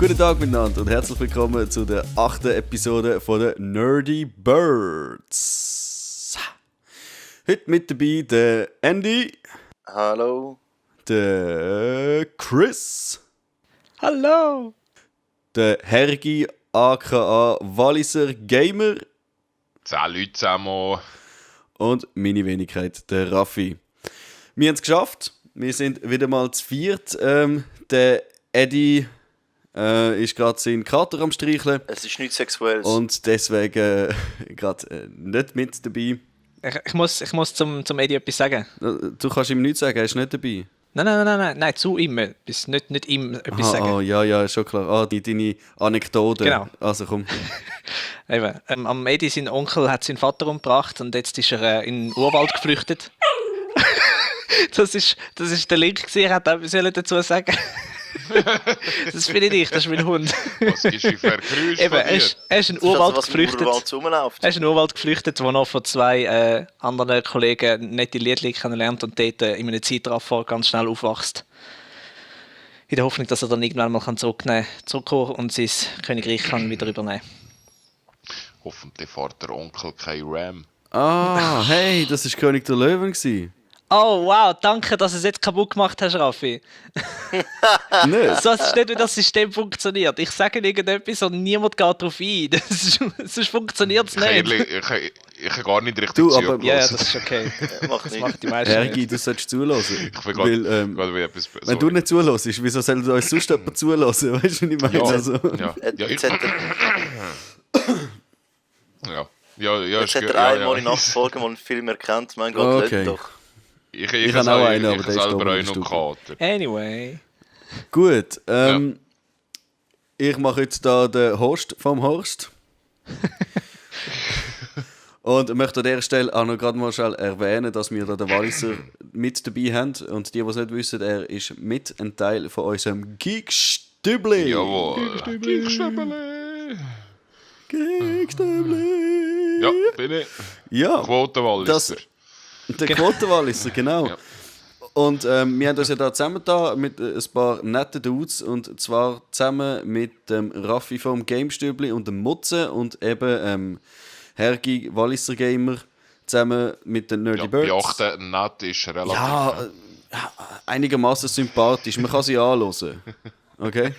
Guten Tag miteinander und herzlich willkommen zu der 8. Episode von der Nerdy Birds. Heute mit dabei der Andy. Hallo. Der Chris. Hallo. Der Hergi aka Walliser Gamer. Salut zusammen. Und meine Wenigkeit, der Raffi. Wir haben es geschafft. Wir sind wieder mal zu viert. Der Eddie ist gerade seinen Kater am Streicheln. Es ist nichts Sexuelles. Und deswegen gerade nicht mit dabei. Ich muss zum Eddie etwas sagen. Du kannst ihm nichts sagen, er ist nicht dabei. Nein, zu ihm. Nicht ihm etwas sagen. Oh, ja, ist schon klar. Deine Anekdote. Genau. Also komm. Eben, am Eddie, sein Onkel, hat seinen Vater umgebracht und jetzt ist er in den Urwald geflüchtet. Das ist der Link gewesen, er hat etwas dazu sagen. Das bin ich nicht, das ist mein Hund. Was ist für ein Geräusch Eben, er ist in den Urwald geflüchtet. Er ist in den Urwald geflüchtet, wo noch von zwei anderen Kollegen nette Liedchen kennenlernt und dort in einem Zeitraffer ganz schnell aufwachst. In der Hoffnung, dass er dann irgendwann mal zurückkommen und sein Königreich kann wieder übernehmen. Hoffentlich fährt der Onkel kein Ram. Ah, hey, das war König der Löwen gewesen. Oh wow, danke, dass du es jetzt kaputt gemacht hast, Raffi. Nicht? So ist nicht, wie das System funktioniert. Ich sage irgendetwas und niemand geht darauf ein. Sonst funktioniert es nicht. Ich habe gar nicht richtig Du, aber- zugelassen. Ja, das ist okay. Das macht die meisten Hergi, nicht. du solltest zulassen. Ich bin Weil, gerade wie etwas... wenn du nicht zulässt, wieso soll uns sonst jemand zulassen? Weißt du, was ich meine? Ja, Also, Jetzt hat ist gut. er einmal in 8 Folgen mal einen Film erkannt. Mein Gott, Okay. lebt doch. Ich habe auch einen, aber ich der ist selber da auch in der noch Kater. Anyway. gut, ich mache jetzt da den Host vom Horst. Und möchte an dieser Stelle auch noch gerade mal schnell erwähnen, dass wir da den Walliser mit dabei haben. Und die es nicht wissen, er ist mit ein Teil von unserem Geekstübli. Jawohl. Geekstübli. Ja, bin ich. Ja, Quotenwalliser. der Quotenwalliser, genau. Ja. Und wir haben uns ja da zusammen da mit ein paar netten Dudes, und zwar zusammen mit dem Raffi vom Gamestübli und dem Mutze und eben Hergi Walliser Gamer zusammen mit den Nerdy Ja, Birds. beachten, nett ist relativ... Ja, einigermaßen sympathisch. Man kann sie anhören. Okay?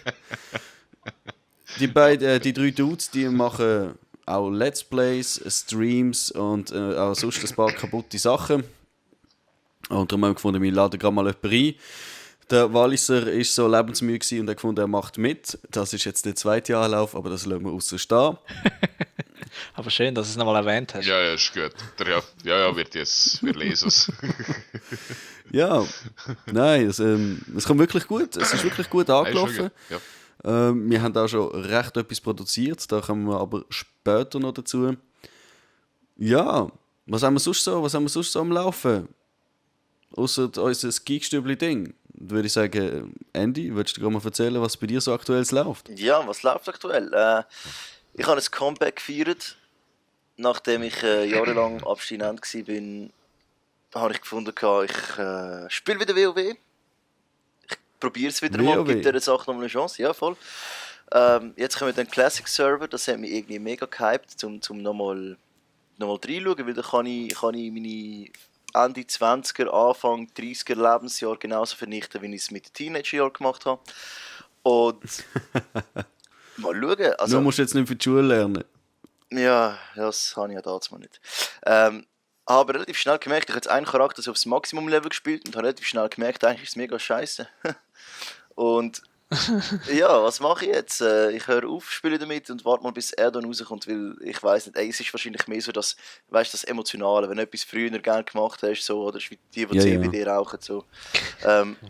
Die drei Dudes, die machen auch Let's Plays, Streams und auch sonst ein paar kaputte Sachen. Und darum haben wir gefunden, wir laden gerade mal jemanden ein. Der Walliser war so lebensmüde und er gefunden, er macht mit. Das ist jetzt der zweite Anlauf, aber das lassen wir aussen stehen. Aber schön, dass du es nochmal erwähnt hast. Ja, ist gut. Wir lesen es. Ja, nein, es kommt wirklich gut. Es ist wirklich gut angelaufen. Ja. Wir haben auch schon recht etwas produziert, da kommen wir aber später noch dazu. Ja, was haben wir sonst so am Laufen? Ausser unser Geekstübli-Ding. Da würde ich sagen, Andy, würdest du gerade mal erzählen, was bei dir so aktuell läuft? Ja, was läuft aktuell? Ich habe ein Comeback gefeiert. Nachdem ich jahrelang abstinent war, habe ich gefunden, ich spiele wieder WoW. Ich probiere es wieder mal, WoW? gebe dieser Sache nochmal eine Chance. Ja, voll. Jetzt kommen wir den Classic-Server, das hat mich irgendwie mega gehypt, um nochmal reinschauen, weil da kann ich meine Ende 20er, Anfang 30er Lebensjahr genauso vernichten, wie ich es mit den Teenager-Jahren gemacht habe. Und mal schauen. Also, Du musst jetzt nicht für die Schule lernen. ja, das habe ich ja damals mal nicht. Aber relativ schnell gemerkt, ich habe jetzt einen Charakter so aufs Maximum-Level gespielt und habe relativ schnell gemerkt, eigentlich ist es mega scheiße. Und ja, was mache ich jetzt? Ich höre auf, spiele damit und warte mal, bis er dann rauskommt, weil ich weiss nicht, es ist wahrscheinlich mehr so das Emotionale, wenn du etwas früher gerne gemacht hast, so, oder ist wie die Ja, CBD rauchen, so.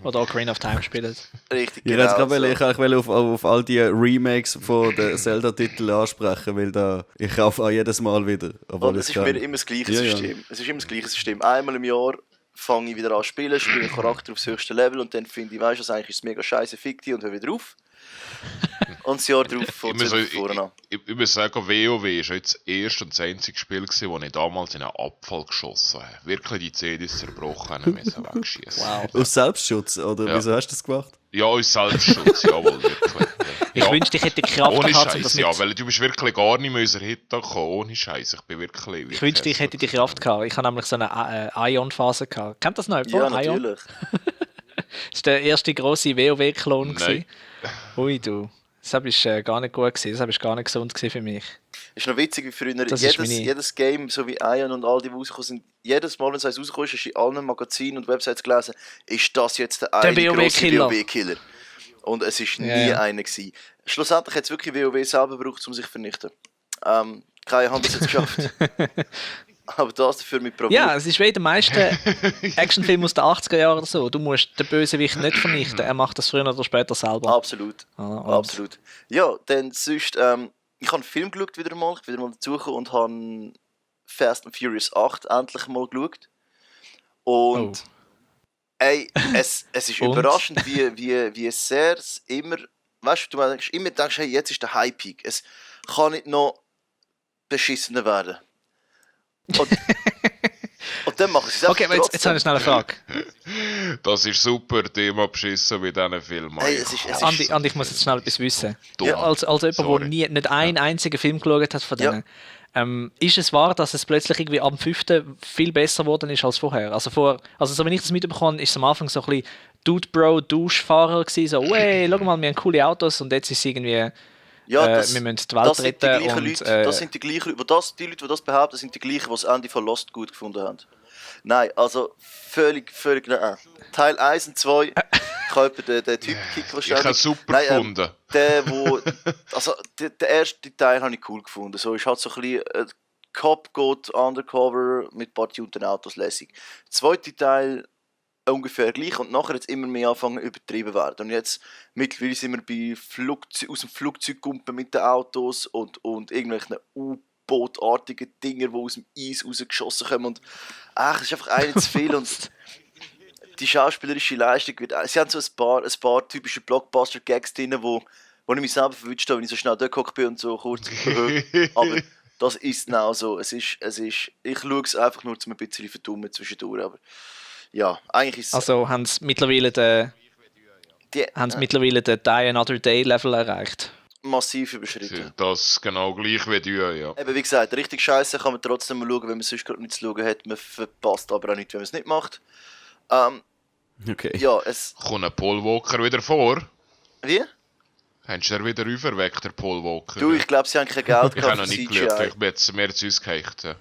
Oder Ocarina of Time spielen. Richtig, Ich wollte auf all die Remakes von den Zelda-Titeln ansprechen, weil ich kaufe auch jedes Mal wieder. Und es ist wieder immer das gleiche System. Es ist immer das gleiche System. Einmal im Jahr fange ich wieder an zu spielen, spiele einen Charakter aufs höchste Level und dann finde ich, weißt du, eigentlich ist es mega scheiße, fick die und höre wieder auf. Und das Jahr darauf fängt es vorne an. Ich muss sagen, WoW war jetzt das erste und das einzige Spiel, das ich damals in einen Abfall geschossen habe. Wirklich die CDs zerbrochen, müssen wegschießen. Wow. Aus Selbstschutz, oder Ja. wieso hast du das gemacht? Ja, aus Selbstschutz, jawohl, wirklich. Ich wünschte, ich hätte die Kraft ohne gehabt, Scheiß, ja, weil du bist wirklich gar nicht mehr unser Hit gekommen, ohre Scheiß. Ich bin wirklich ich wünschte, ich hätte die Kraft gehabt. Ich habe nämlich so eine Ion-Phase gehabt. Kennt das noch jemand? Ja, natürlich. Das war der erste grosse WoW-Klon. Nein. Ui, du. Das war gar nicht gut. Das war gar nicht gesund für mich. Ist noch witzig, wie früher Das jedes Game, so wie Ion und all die rausgekommen sind, jedes Mal, wenn es rausgekommen ist, hast du in allen Magazinen und Websites gelesen, ist das jetzt der eine grosse WoW-Killer. Und es war nie einer gewesen. Schlussendlich hat es wirklich WoW selber gebraucht, um sich zu vernichten. Keine haben das jetzt geschafft. Aber das dafür mit Bravour. Ja, es ist wie in den meisten Actionfilmen aus den 80er Jahren oder so. Du musst den Bösewicht nicht vernichten. Er macht das früher oder später selber. Absolut. Absolut. Ja, dann sonst, ich habe einen Film geschaut wieder mal. Ich bin wieder mal dazugekommen und habe Fast and Furious 8 endlich mal geschaut. Und ey, es ist überraschend, wie sehr es immer, weißt du, immer denkst, hey, jetzt ist der High-Peak. Es kann nicht noch beschissener werden. Und dann machen sie es einfach. Okay, aber jetzt habe ich schnell eine Frage. Das ist super, Thema beschissen mit diesen Filmen. Hey, Andi, ich muss jetzt schnell etwas wissen. Ja, als jemand, der nicht einen einzigen Film geschaut hat von denen, ist es wahr, dass es plötzlich irgendwie am 5. viel besser geworden ist als vorher? Also so wie ich das mitbekommen habe, ist es am Anfang so ein bisschen Dude-Bro-Duschfahrer gewesen, so, hey, schau mal, wir haben coole Autos, und jetzt ist es irgendwie... Ja, wir müssen die Welt retten. Das sind die gleichen Leute, die Leute, die das behaupten, sind die gleichen, die das Ende von Lost gut gefunden haben. Nein, also völlig nein. Teil 1 und 2, ich habe den Typ gekickt wahrscheinlich. Ich habe es super gefunden. Der erste Teil habe ich cool gefunden. So ist halt so ein bisschen Cop geht undercover mit ein paar tunten Autos lässig. Der zweite Teil ungefähr gleich, und nachher jetzt immer mehr anfangen übertrieben werden. Und jetzt mittlerweile sind wir bei aus dem Flugzeug kumpen mit den Autos und irgendwelchen U-Boot-artigen Dinger, die aus dem Eis rausgeschossen kommen. Und es ist einfach eine zu viel. Und die schauspielerische Leistung wird... Sie haben so ein paar typische Blockbuster-Gags drin, wo ich mich selber verwünscht habe, wenn ich so schnell durchgehockt bin und so kurz... aber das ist genau so. Ich schaue es einfach nur, um ein bisschen verdummen zwischendurch, aber... Ja, eigentlich ist also haben sie mittlerweile den Die Die Another Day Level erreicht. Massiv überschritten. Das genau gleich wie du, ja. Eben, wie gesagt, richtig scheiße kann man trotzdem mal schauen, wenn man sonst gerade nichts zu schauen hat. Man verpasst aber auch nichts, wenn man es nicht macht. Okay. Ja, Kommt ein Paul Walker wieder vor? Wie? Haben sie wieder auferweckt, der Paul Walker? Du, ich glaube, sie haben kein Geld ich habe noch nicht geschaut, ich bin jetzt mehr zu uns geheicht. Ja.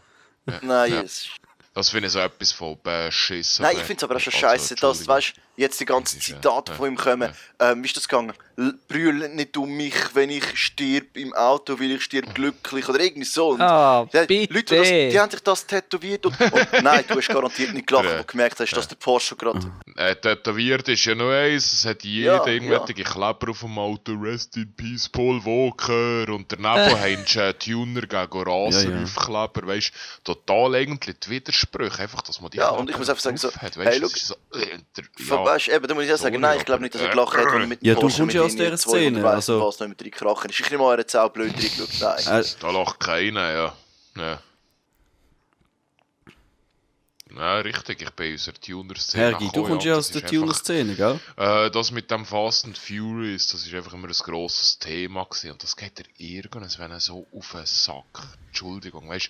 Nein, ja. yes. Das finde ich so etwas von beschissen. Nein, ich finde es aber auch schon scheiße, dass, weißt du, jetzt die ganzen Zitate von ihm kommen. Wie ist das gegangen? Brüll nicht um mich, wenn ich stirb im Auto, weil ich stirb glücklich oder irgendwie so. Und bitte. Leute, die haben sich das tätowiert und nein, du hast garantiert nicht gelacht, wo du gemerkt hast, dass der Porsche gerade... Tätowiert ist ja noch eins, es hat jeder irgendwelche Kleber auf dem Auto, Rest in Peace, Paul Walker, und daneben haben sie Tuner gegen Raser aufkleber, weißt du, total eigentlich die Widersprüche, einfach, dass man die Kleber und ich muss einfach sagen so, hat, hey, look, weißt du, eben, da muss ich ja sagen, nein, ich glaube nicht, dass er gelacht hat, und mit ja, du kommst ja aus dieser Szene, also... Was noch mit drin krachen ist. Ich nehme mal, er hat auch blöd reingeschaut, nein. Da lacht keiner, ja. Nein, richtig, ich bin in unserer Tuner-Szene. Hergi, du kommst ja aus der Tuner-Szene, gell? Das mit dem Fast and Furious, das ist einfach immer ein grosses Thema gewesen. Und das geht dir irgendwann so auf den Sack. Entschuldigung, weißt,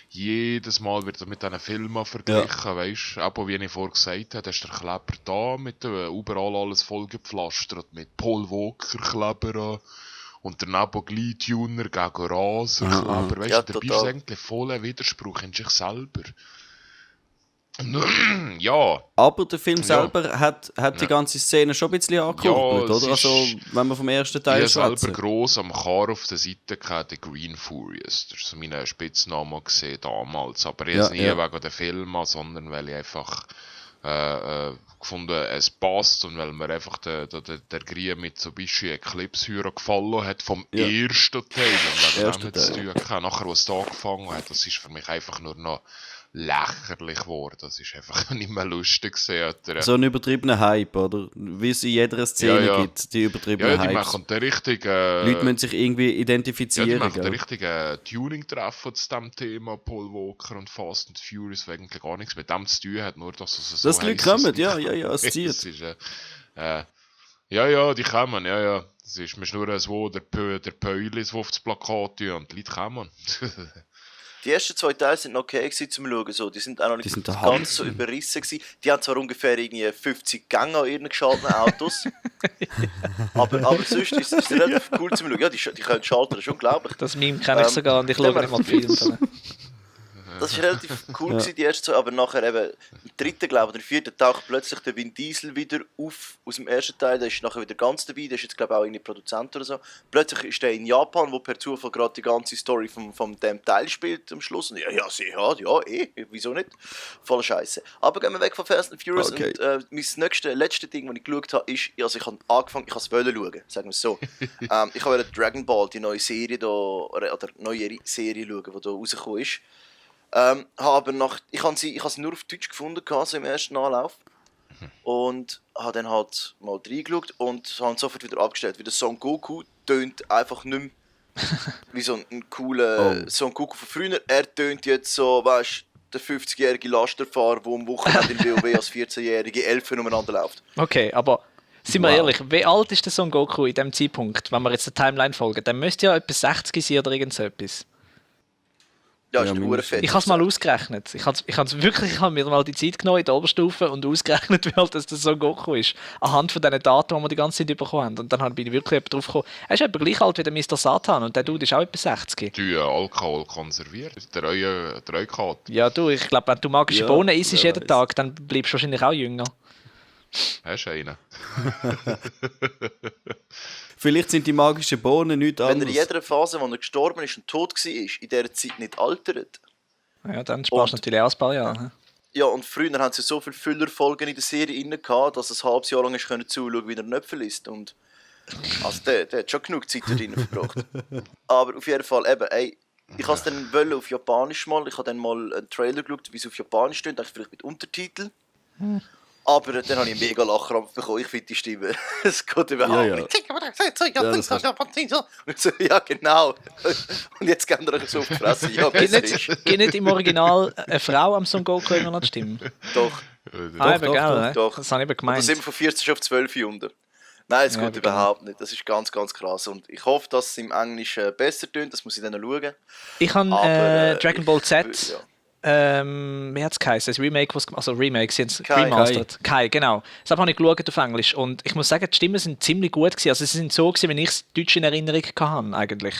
jedes Mal wird mit diesen Filmen verglichen, weißt, aber wie ich vorhin gesagt habe, hast du den Kleber da, mit überall alles vollgepflastert, mit Paul Walker Kleber an. Und daneben gleich Tuner gegen Raser Kleber, weißt, da bist du eigentlich voll ein Widerspruch in sich selber. Ja. Aber der Film selber hat die ganze Szene schon ein bisschen angekurbelt, oder? Also, wenn man vom ersten Teil ich habe selber gross am Char auf der Seite gehabt, der Green Furious. Das war mein Spitzname damals. Aber ich nie wegen den Filmen, sondern weil ich einfach gefunden, es passt, und weil mir einfach der Green Mitsubishi Eclipse gefallen hat vom ersten Teil. Und wegen dem zu tun hatte. Nachher, was da angefangen hat, das ist für mich einfach nur noch lächerlich geworden. Das ist einfach nicht mehr lustig gewesen. So ein übertriebener Hype, oder? Wie es in jeder Szene gibt, die übertriebenen Hypes. Ja, die machen den richtigen... Leute müssen sich irgendwie identifizieren. Ja, die machen den richtigen Tuning-Treffen zu diesem Thema, Paul Walker und Fast and Furious, weil eigentlich gar nichts mit dem zu tun hat, nur dass es so dass die Leute kommen, ja, es zieht. Das ist, Ja, die kommen, ja. Das ist mir nur so, der Peulis, der auf das Plakat tun und die Leute kommen. Die ersten 2 Teile sind noch okay gewesen zum Schauen. So. Die sind auch noch nicht ganz so überrissen gewesen. Die haben zwar ungefähr irgendwie 50 Gänge an ihren geschalteten Autos. aber sonst ist es relativ cool zum Schauen. Ja, die können schalten, das ist unglaublich. Das Meme kenne ich sogar und ich schaue nicht mal die Filme. Das war relativ cool gewesen, die ersten 2, aber nachher eben im 3., glaube ich, oder 4. taucht plötzlich der Vin Diesel wieder auf aus dem ersten Teil. Der ist nachher wieder ganz dabei, der ist jetzt glaube ich auch irgendwie Produzent oder so. Plötzlich ist der in Japan, wo per Zufall gerade die ganze Story von dem Teil spielt am Schluss. Und wieso nicht? Voll Scheiße. Aber gehen wir weg von Fast and Furious und mein letzte Ding, das ich geschaut habe, ist, also ich habe angefangen, ich wollte schauen, sagen wir es so. Ich wollte Dragon Ball, die neue Serie da, oder neue Serie schauen, die da rausgekommen ist. Aber ich habe sie nur auf Deutsch gefunden, so im ersten Anlauf. Und habe dann halt mal reingeschaut und habe sofort wieder abgestellt. Weil der Son Goku tönt einfach nicht mehr wie so ein cooler Son Goku von früher. Er tönt jetzt so, weißt du, der 50-jährige Lasterfahrer, der am Wochenende in WoW als 14-jährige Elfen umeinander läuft. Okay, aber sind wir ehrlich, wie alt ist der Son Goku in diesem Zeitpunkt, wenn wir jetzt der Timeline folgen? Dann müsste ja etwa 60 sein oder irgend so etwas. Ja, ist eine fett. Ich habe es mal ausgerechnet. Ich habe mir mal die Zeit genommen in der Oberstufe und ausgerechnet, wie alt das Son Goku ist. Anhand von diesen Daten, die wir die ganze Zeit bekommen haben. Und dann bin ich wirklich drauf gekommen. Er ist etwa gleich alt wie der Mr. Satan und der Dude ist auch etwa 60. Du Alkohol konserviert, der Eukat. Ja, ich glaube, wenn du magische Bohnen isst jeden Tag, dann bleibst du wahrscheinlich auch jünger. Hast du einen? Vielleicht sind die magischen Bohnen nichts anderes. Wenn er in jeder Phase, wo er gestorben ist und tot war, in dieser Zeit nicht altert. Ja, dann sparst du natürlich auch ein paar Jahre. Ja, und früher haben sie so viele Füllerfolgen in der Serie drin gehabt, dass es ein halbes Jahr lang zuschauen, wie er Knöpfe liest. Und also der hat schon genug Zeit da drin verbracht. Aber auf jeden Fall, ich habe es dann auf Japanisch mal. Ich habe dann mal einen Trailer geschaut, wie es auf Japanisch steht, vielleicht mit Untertiteln. Aber dann habe ich einen mega Lachkrampf bekommen. Ich finde die Stimme, es geht überhaupt nicht. Ja, genau. Und jetzt gehen wir euch so auf die Fresse. Ja, geht nicht im Original eine Frau am Son Goku immer noch die Stimme? Doch. Doch. Das habe ich eben gemeint. Da sind wir von 40 auf 12 unter. Nein, es geht überhaupt nicht. Das ist ganz, ganz krass. Und ich hoffe, dass es im Englischen besser tönt. Das muss ich dann noch schauen. Ich habe Dragon Ball Z... wie hat es geheißen? Das Remake, Remake, sie haben es remastered. Kai, genau. Das habe ich geschaut auf Englisch und ich muss sagen, die Stimmen sind ziemlich gut gewesen. Also sie sind so gewesen, wie ich es deutsch in Erinnerung hatte, eigentlich.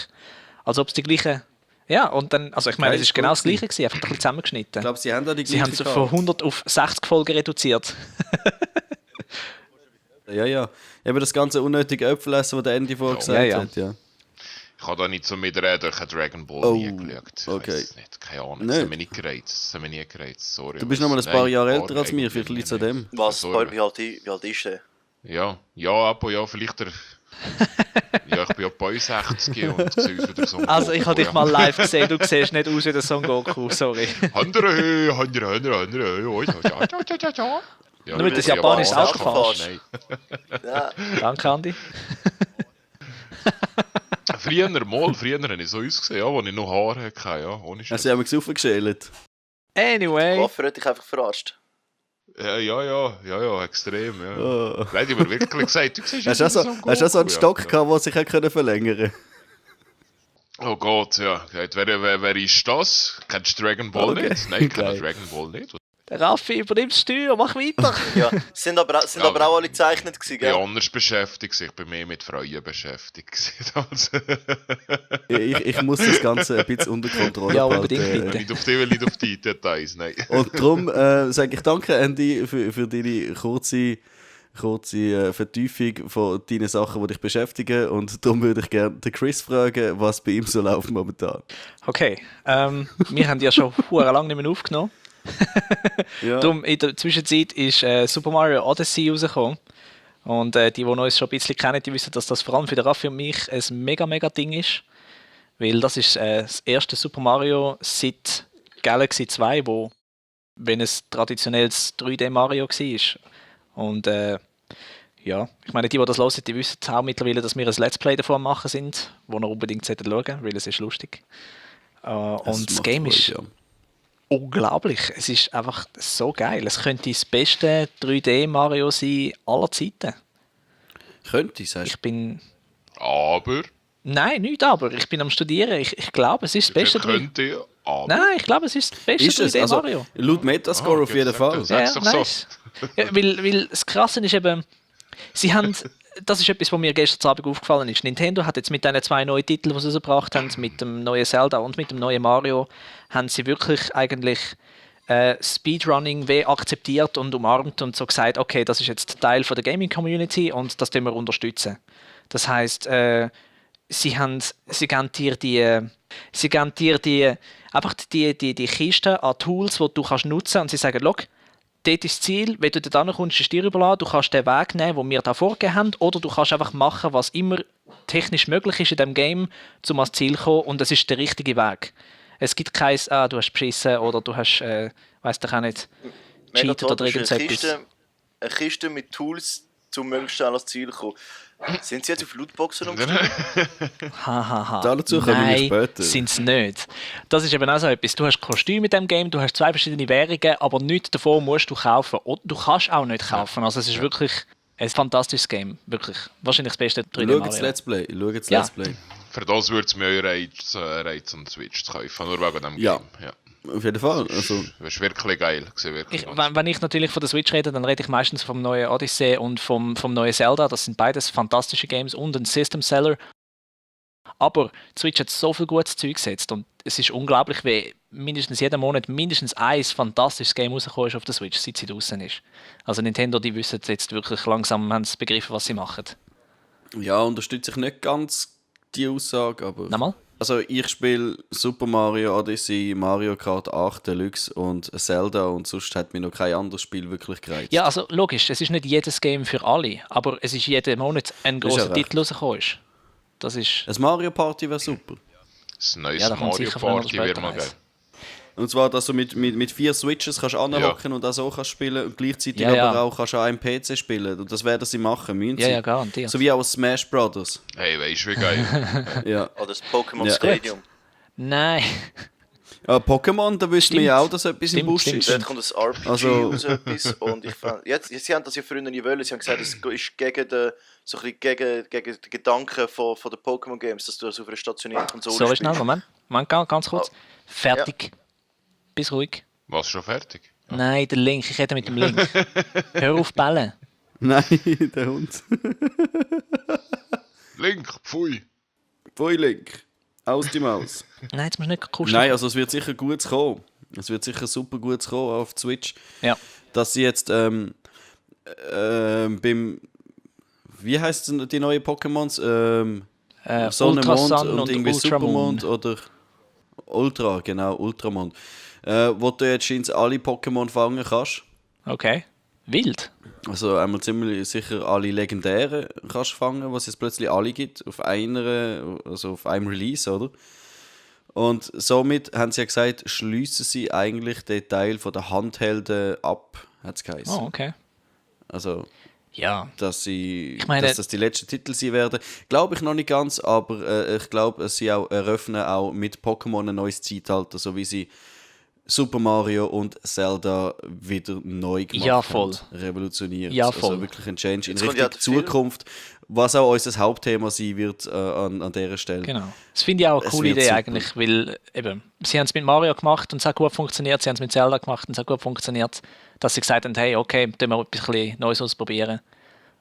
Als ob es die gleiche... Ja, und dann, also ich meine, es ist genau das gleiche gewesen, einfach ein bisschen zusammengeschnitten. Ich glaube, sie haben da die gleiche. Sie haben es von 100 auf 60 Folgen reduziert. Ja. Eben das ganze unnötige Äpfelessen, das der Andy vorher gesagt hat, ja. Ich habe da nicht so mitreden durch Dragon Ball nie geschaut. Okay. Nicht. Keine Ahnung, das hat mich nie gereizt. Sorry. Du bist noch mal ein paar Jahre älter als mir, vielleicht liegt es an dem. Was? Wie alt ist der? Ja, vielleicht der... Ja, ich bin ja bei 60 und sehe aus wie der Son Goku. Also ich habe dich mal live gesehen, du siehst nicht aus wie der Son Goku, sorry. Nur mit das Japanisch ausgefasst. Danke, Andi. Früher habe ich so ausgesehen, als ich noch Haare hatte. Ja, ohne Scheiß. Also haben wir es aufgeschält. Anyway. Der Koffer hat dich einfach verarscht. Ja, extrem. Ja. Oh. Nein, ich habe wirklich gesagt, du siehst hast du so einen Stock gehabt, der sich verlängern konnte? Oh Gott, ja. Wer ist das? Kennst du Dragon Ball nicht? Nein, ich kenne Dragon Ball nicht. Der Raffi übernimmt das Steuer, mach weiter. Ja, sind aber auch alle gezeichnet gewesen, gell? Ich bin anders beschäftigt, ich bin mehr mit Freuen beschäftigt. ich muss das Ganze ein bisschen unter Kontrolle ja, unbedingt, bitte. Nicht auf die Details, nein. Und darum sage ich danke, Andy, für deine kurze Vertiefung von deinen Sachen, die dich beschäftigen. Und darum würde ich gerne den Chris fragen, was bei ihm so läuft momentan. Okay, wir haben ja schon lange nicht mehr aufgenommen. Ja. Darum, in der Zwischenzeit ist Super Mario Odyssey rausgekommen. Und die uns schon ein bisschen kennen, die wissen, dass das vor allem für den Raffi und mich ein mega Ding ist. Weil das ist das erste Super Mario seit Galaxy 2, wo wenn es traditionelles 3D Mario war. Und ja, ich meine, die das hören, die wissen auch mittlerweile, dass wir ein Let's Play davon machen sind, wo ihr unbedingt schauen solltet, weil es ist lustig. Und das Game ist unglaublich. Es ist einfach so geil. Es könnte das beste 3D Mario sein aller Zeiten. Könnte, sagst du? Ich bin... Aber... Nein, nicht aber. Ich bin am Studieren. Ich glaube, es ist das beste 3D. Könnte, aber... Nein, ich glaube, es ist das beste 3D Mario. Laut Metascore auf jeden Fall. Sag's doch so. Nice. Ja, weil das Krasse ist eben, sie haben... Das ist etwas, was mir gestern Abend aufgefallen ist. Nintendo hat jetzt mit diesen 2 neuen Titeln, die sie rausgebracht haben, mit dem neuen Zelda und mit dem neuen Mario, haben sie wirklich eigentlich Speedrunning akzeptiert und umarmt und so gesagt, okay, das ist jetzt Teil von der Gaming-Community und das wir unterstützen. Das heisst, sie geben dir die Kiste an Tools, die du kannst nutzen und sie sagen, schau, dort ist das Ziel, wenn du dann kommst, ist dir überlassen, du kannst den Weg nehmen, den wir da vorgegeben haben, oder du kannst einfach machen, was immer technisch möglich ist in diesem Game, um ans Ziel zu kommen, und das ist der richtige Weg. Es gibt kein, du hast beschissen, oder du hast, weiss doch auch nicht, cheatet oder irgendetwas. Eine Kiste mit Tools, um möglichst schnell ans Ziel zu kommen. Sind sie jetzt auf Lootboxen umgestiegen? Dazu kommen wir später. Sind sie nicht. Das ist eben auch so etwas. Du hast Kostüme mit dem Game, du hast 2 verschiedene Währungen, aber nichts davon musst du kaufen. Und du kannst auch nicht kaufen. Also es ist wirklich ein fantastisches Game. Wirklich. Wahrscheinlich das beste 3D Mario. Schau das Let's Play. Let's Play. Für das würde es mir reizen, die Switch zu kaufen. Nur wegen dem Game. Ja. Auf jeden Fall. Also, das ist wirklich geil. Wenn ich natürlich von der Switch rede, dann rede ich meistens vom neuen Odyssey und vom neuen Zelda. Das sind beides fantastische Games und ein System Seller. Aber die Switch hat so viel gutes Zeug gesetzt und es ist unglaublich, wie mindestens jeden Monat mindestens ein fantastisches Game rausgekommen ist auf der Switch, seit sie draußen ist. Also Nintendo, die wissen jetzt wirklich langsam, haben sie begriffen, was sie machen. Ja, unterstütze ich nicht ganz die Aussage, aber... Nochmal? Also ich spiele Super Mario Odyssey, Mario Kart 8 Deluxe und Zelda und sonst hat mir noch kein anderes Spiel wirklich gereizt. Ja, also logisch, es ist nicht jedes Game für alle, aber es ist jeden Monat ein grosser Titel rausgekommen. Das ist... Das Mario Party wäre super. Das neue Mario Party wäre mal geil. Und zwar, dass du mit 4 Switches kannst anhocken und auch so kannst spielen und gleichzeitig aber auch kannst an einem PC spielen. Und das werden sie machen, müssen sie. Ja, garantiert. So wie auch Smash Brothers. Hey, weißt du, wie geil. Ja. Oder das Pokémon Stadium. Nein. Pokémon, da wissen wir ja auch, dass etwas im Busch ist. Dort kommt das RPG raus etwas. Und ich fand, sie haben das ja früher nicht wollen. Sie haben gesagt, es ist gegen den Gedanken von den Pokémon Games, dass du das auf einer stationären Konsole So spielst. schnell, Moment, ganz kurz. Fertig. Ja. Bist ruhig. Was, schon fertig? Ja. Nein, der Link. Ich rede mit dem Link. Hör auf bellen. Nein, der Hund. Link, pfui. Pfui, Link. Aus die Maus. Nein, jetzt musst du nicht kuscheln. Nein, also es wird sicher gut kommen. Es wird sicher super gut kommen auf Switch. Ja. Dass sie jetzt beim... Wie heisst es die neuen Pokémons? Sonnenmond und irgendwie Supermond oder... Ultra, genau, Ultramond. Wo du jetzt scheint alle Pokémon fangen kannst. Okay. Wild. Also einmal ziemlich sicher alle legendären kannst fangen, was es plötzlich alle gibt, auf einem Release, oder? Und somit haben sie ja gesagt, schliessen sie eigentlich den Teil von der Handhelden ab, hat es geheißen. Oh, okay. Also, ja. dass das die letzten Titel sein werden, glaube ich noch nicht ganz, aber ich glaube, sie eröffnen auch mit Pokémon ein neues Zeitalter, so wie sie Super Mario und Zelda wieder neu gemacht haben, revolutioniert. Ja, voll. Also wirklich ein Change in Richtung Zukunft, was auch unser Hauptthema sein wird an dieser Stelle. Genau. Das finde ich auch eine coole Idee super. Eigentlich, weil eben, sie haben es mit Mario gemacht und es hat gut funktioniert, sie haben es mit Zelda gemacht und es hat gut funktioniert, dass sie gesagt haben, hey, okay, tun wir etwas Neues ausprobieren.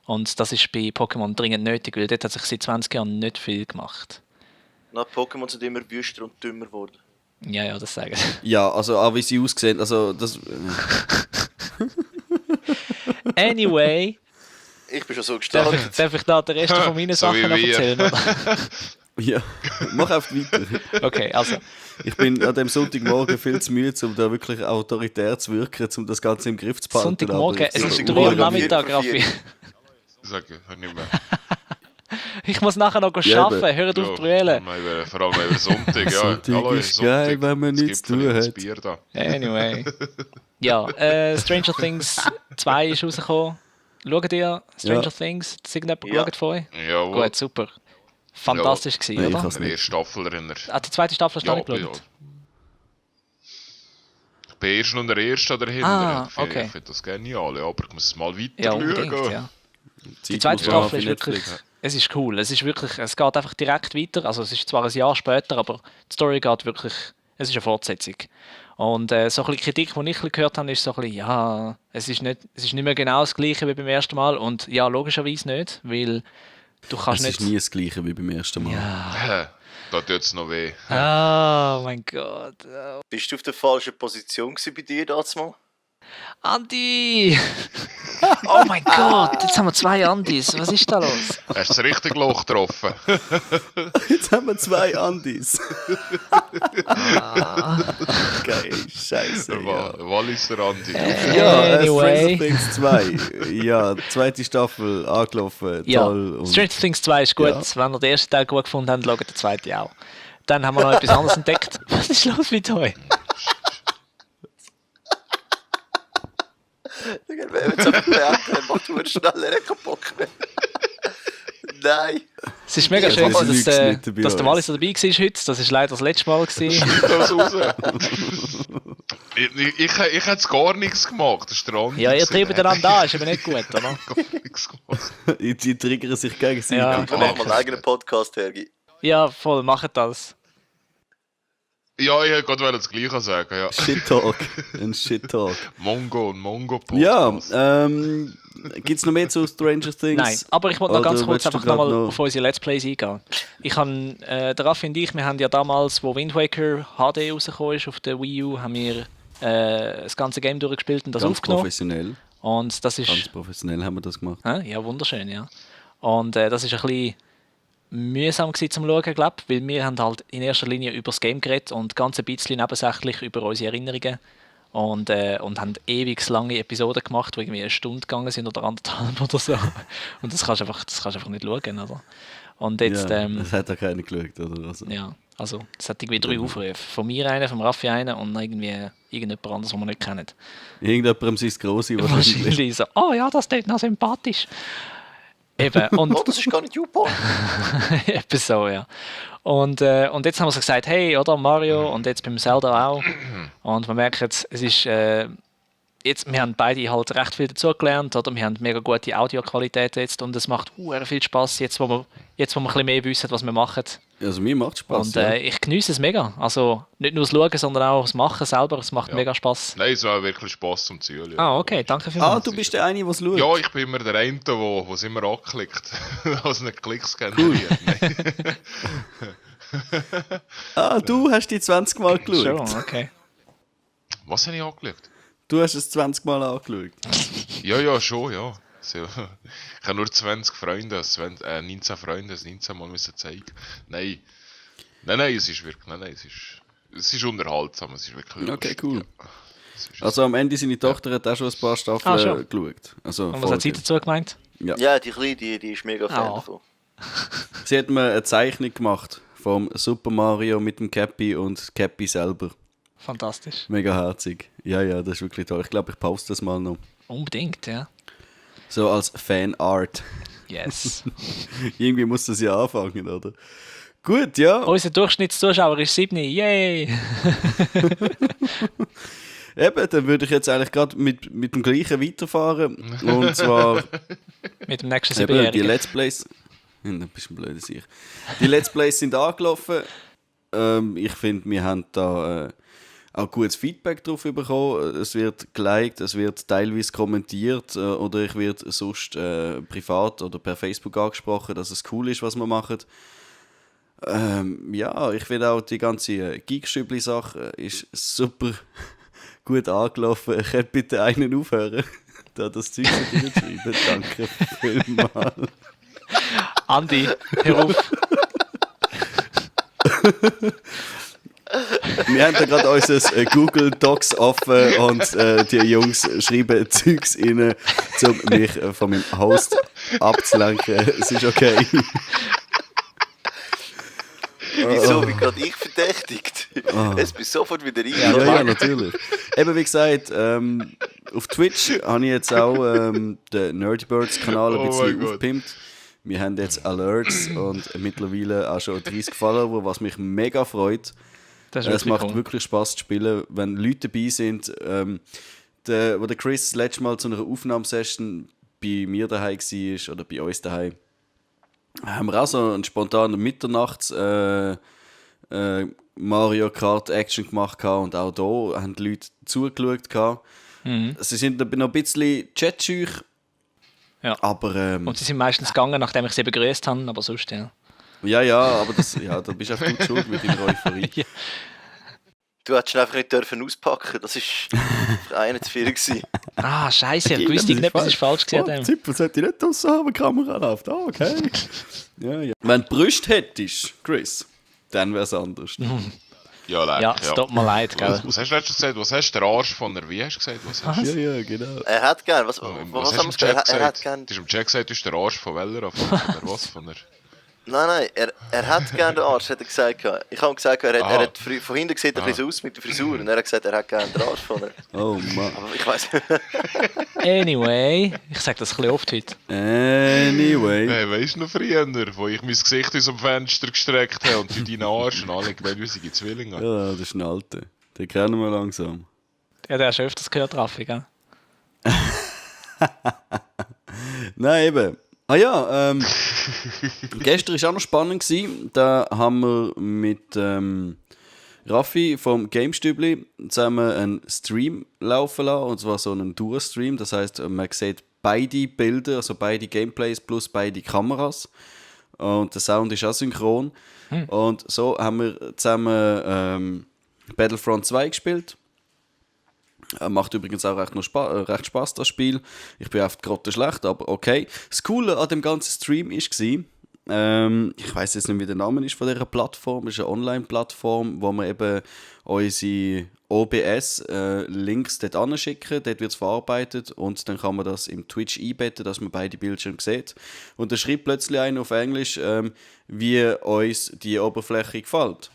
Und das ist bei Pokémon dringend nötig, weil dort hat sich seit 20 Jahren nicht viel gemacht. Na, Pokémon sind immer wüster und dümmer geworden. Ja, das sagen sie. Ja, also auch wie sie aussehen, also das... Anyway. Ich bin schon so gestartet. Darf ich da den Rest von meinen Sachen noch erzählen? Oder? Ja, mach einfach weiter. Okay, also. Ich bin an dem Sonntagmorgen viel zu müde, um da wirklich autoritär zu wirken, um das Ganze im Griff zu behalten. Sonntagmorgen, es ist 3 Uhr Nachmittag, Raffi. Sag, hör nicht mehr. Ich muss nachher noch arbeiten, hört auf brüllen. Vor allem über Sonntag, ja. Sonntag ist geil, wenn man nichts zu tun hat. Anyway. Ja, Stranger Things 2 ist rausgekommen. Schaut ihr Stranger Things? Ist irgendjemand geschaut von euch? Ja. Gut, super. Fantastisch gewesen, oder? Die erste Staffel erinnert. Die zweite Staffel hast du nicht geschaut? Ich bin erst noch der Erste dahinter. Okay. Ich finde das genial, aber ich muss mal weiter ja, schauen. unbedingt, ja. Die zweite Staffel ist wirklich... Es ist cool. Es geht einfach direkt weiter. Also es ist zwar ein Jahr später, aber die Story geht wirklich... Es ist eine Fortsetzung. Und so ein bisschen Kritik, die ich gehört habe, ist so ein bisschen, ja, es ist nicht mehr genau das Gleiche wie beim ersten Mal. Und ja, logischerweise nicht, weil du kannst nicht... Es ist nie das Gleiche wie beim ersten Mal. Ja. Da tut es noch weh. Oh mein Gott. Oh. Bist du auf der falschen Position bei dir damals? Andi! Oh mein Gott, jetzt haben wir 2 Andis. Was ist da los? Hast du das richtige Loch getroffen? Jetzt haben wir 2 Andis. Geil, scheiße. Ja. Walliser Andi. Anyway. Stranger Things 2. Ja, zweite Staffel angelaufen. Ja, Toll. Und Stranger Things 2 ist gut. Ja. Wenn ihr den ersten Teil gut gefunden habt, schaut den zweiten auch. Dann haben wir noch etwas anderes entdeckt. Was ist los mit euch? Wenn wir jetzt einfach beenden, macht du schneller keinen Bock mehr. Nein. Es ist mega Ja, schön, das dass ist der nicht bei Wallis dabei war heute. Das war leider das letzte Mal. Das raus. Ich hätte jetzt gar nichts gemacht. Das ist der Andi. Ja, ihr treibt einander an, ist aber nicht gut, oder? Gar nichts gemacht. die triggern sich gegenseitig. Ja. Wir machen mal einen eigenen Podcast, Hergi. Ja, voll, macht das. Ja, ich wollte gerade das Gleiche sagen. Ja. Shit Talk. Ein Shit Talk. Mongo-Podcast. Ja, gibt es noch mehr zu Stranger Things? Nein, aber ich wollte noch ganz Oder kurz willst du einfach nochmal grad noch- auf unsere Let's Plays eingehen. Der Raffi und ich, wir haben ja damals, wo Wind Waker HD rausgekommen ist auf der Wii U, haben wir das ganze Game durchgespielt und das Ganz aufgenommen. professionell. Und das ist... Ganz professionell haben wir das gemacht. Ja, wunderschön, ja. Und das ist ein bisschen mühsam gewesen zum Schauen, glaube ich, weil wir haben halt in erster Linie über das Game geredet und ganz ein bisschen nebensächlich über unsere Erinnerungen und haben ewig lange Episoden gemacht, die irgendwie 1 Stunde gegangen sind oder 1,5 oder so. Und das kannst du einfach nicht schauen, oder? Und jetzt... Ja, das hat auch keiner geschaut, oder? Also. Ja, also es hat irgendwie 3 Aufrufe. Von mir einen, vom Raffi einen und irgendwie irgendjemand anderes, den wir nicht kennen. Irgendjemandem sein Grosse wahrscheinlich. Wahrscheinlich so, oh ja, das klingt noch sympathisch. Eben, und... Oh, das ist gar nicht YouPorn. Eben so, ja. Und jetzt haben wir so gesagt, hey, oder Mario, und jetzt beim Zelda auch. Und man merkt jetzt, es ist... wir haben beide halt recht viel dazugelernt, oder? Wir haben mega gute Audioqualität jetzt und es macht viel Spass, jetzt wo wir ein bisschen mehr wissen, was wir machen. Also mir macht Spaß. Und ich genieße es mega. Also nicht nur das Schauen, sondern auch das Machen selber. Es macht mega Spass. Nein, es war wirklich Spass zum Zielen. Ah, okay, danke vielmals. du bist der eine, der es schaut. Ja, ich bin immer der eine, der es immer anklickt. Also nicht Klicks generiert. Du hast die 20 Mal geschaut. Schon, okay. Was habe ich angeschaut? Du hast es 20 Mal angeschaut. Ja, schon, ja. So. Ich habe nur 20 Freunde, 19 Freunde, das 19 Mal müssen zeigen. Nein, es ist wirklich, es ist unterhaltsam, es ist wirklich Okay, lustig, cool. Ja. Also am Ende seine Tochter hat auch schon ein paar Staffeln schon. geschaut. Also, Und was hat sie dazu gemeint? Ja, die Kleine, die ist mega Fan davon. Sie hat mir eine Zeichnung gemacht vom Super Mario mit dem Cappy und Cappy selber. Fantastisch. Mega herzig. Ja, das ist wirklich toll. Ich glaube, ich poste das mal noch. Unbedingt, ja. So als Fanart. Yes. Irgendwie muss das ja anfangen, oder? Gut, ja. Unser Durchschnittszuschauer ist 7. Yay! Eben, dann würde ich jetzt eigentlich gerade mit dem gleichen weiterfahren. Und zwar Mit dem nächsten eben, die 7-Jährigen. Let's Plays. Ein bisschen blöd sicher. Die Let's Plays sind angelaufen. Ich finde, wir haben da auch gutes Feedback drauf bekommen. Es wird geliked, es wird teilweise kommentiert oder ich werde sonst privat oder per Facebook angesprochen, dass es cool ist, was wir machen. Ich finde auch die ganze Geekstübli-Sache ist super gut angelaufen. Ich hätte bitte einen aufhören, da das Zeug nicht schreiben. Danke vielmals. Andi, hör auf. Wir haben da gerade unser Google Docs offen und die Jungs schreiben Zeugs rein, um mich von meinem Host abzulenken. Es ist okay. Wieso? Wie gerade ich verdächtigt? Es bist sofort wieder rein. Ja, natürlich. Eben wie gesagt, auf Twitch habe ich jetzt auch den Nerdbirds-Kanal ein bisschen aufgepimpt. Wir haben jetzt Alerts und mittlerweile auch schon 30 Follower, was mich mega freut. Es macht cool. wirklich Spaß zu spielen, wenn Leute dabei sind. Wo der Chris das letzte Mal zu einer Aufnahmesession bei mir daheim war oder bei uns daheim, haben wir auch so einen spontanen Mitternachts Mario Kart Action gemacht und auch da haben die Leute zugeschaut. Sie sind noch ein bisschen chatscheu, aber... und sie sind meistens gegangen, nachdem ich sie begrüßt habe, aber sonst, ja. Ja, aber da bist einfach du schuld mit deiner Euphorie. Ja. Du hättest ihn einfach nicht dürfen auspacken, das war einer zu viel gewesen. Ah, scheiße, ich wusste nicht, was ist falsch gewesen an dem. Zippel sollte ich nicht draussen haben, wenn die Kamera läuft. Ah, okay. Ja. Wenn du Brüste hättest, Chris, dann wäre es anders. Ja, leider. Ja, es tut mir leid, gell. Was hast du letztens gesagt? Was hast du? Der Arsch von der... Wie hast du gesagt? Was hast du? Ja, genau. Er hat gern, was hast haben du wir im Chat gesagt? Er hat gesagt? gern... Du hast im Chat gesagt, du bist der Arsch von welcher? Von was? Von der... Nein, er hat gern den Arsch, hat er gesagt. Ich habe ihm gesagt, er hat von hinten sieht er ein bisschen aus mit der Frisur und er hat gesagt, er hat gern den Arsch von er. Oh Mann. Aber ich weiss. Anyway, ich sage das ein bisschen oft heute. Anyway. Hey, weißt du noch früher, wo ich mein Gesicht aus dem Fenster gestreckt habe und du deinen Arsch und alle gewöhnliche Zwillinge? Ja, das ist ein Alter. Den kennen wir langsam. Ja, der hast du öfters gehört, Raffi, gell? Nein, eben. Ah ja, gestern war auch noch spannend gewesen. Da haben wir mit Raffi vom Gamestübli zusammen einen Stream laufen lassen. Und zwar so einen Duo-Stream. Das heisst, man sieht beide Bilder, also beide Gameplays plus beide Kameras. Und der Sound ist auch synchron. Und so haben wir zusammen Battlefront 2 gespielt. Macht übrigens auch recht Spaß, das Spiel. Ich bin oft grottenschlecht, aber okay. Das Coole an dem ganzen Stream war, ich weiss jetzt nicht, wie der Name ist von dieser Plattform. Es ist eine Online-Plattform, wo wir eben unsere OBS-Links dort anschicken. Dort wird es verarbeitet und dann kann man das im Twitch einbetten, dass man beide Bildschirme sieht. Und da schreibt plötzlich einer auf Englisch, wie uns die Oberfläche gefällt.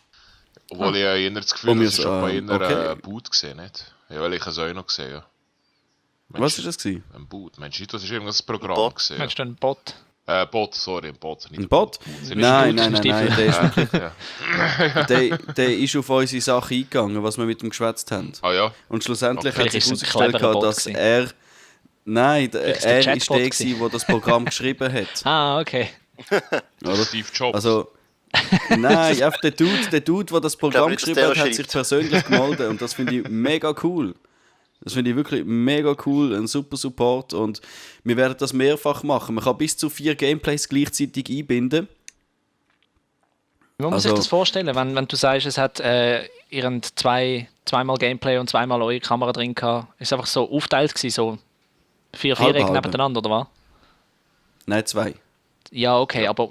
Obwohl ich eher das Gefühl habe, das ist schon bei einer Boot gesehen, nicht? Ja, weil ich es auch noch gesehen habe. Was war das? Ein Boot. Mensch, das ist irgendwas Programm gesehen. Meinst du einen Bot? Ein Bot. Nicht ein Bot? Nein, der ist wirklich... der ist auf unsere Sache eingegangen, was wir mit ihm geschwätzt haben. Ah ja? Und schlussendlich hat sich herausgestellt, dass er... Nein, er ist der, der das Programm geschrieben hat. Ah, okay. Steve Jobs. Also... Nein, einfach der Dude, der das Programm geschrieben hat, hat sich persönlich gemeldet und das finde ich mega cool. Das finde ich wirklich mega cool, ein super Support und wir werden das mehrfach machen. Man kann bis zu 4 Gameplays gleichzeitig einbinden. Wie muss man sich das vorstellen, wenn du sagst, es hat zweimal Gameplay und zweimal eure Kamera drin gehabt? Ist es einfach so aufgeteilt gewesen, so 4 Viereck nebeneinander, oder was? Nein, 2. Ja, okay, aber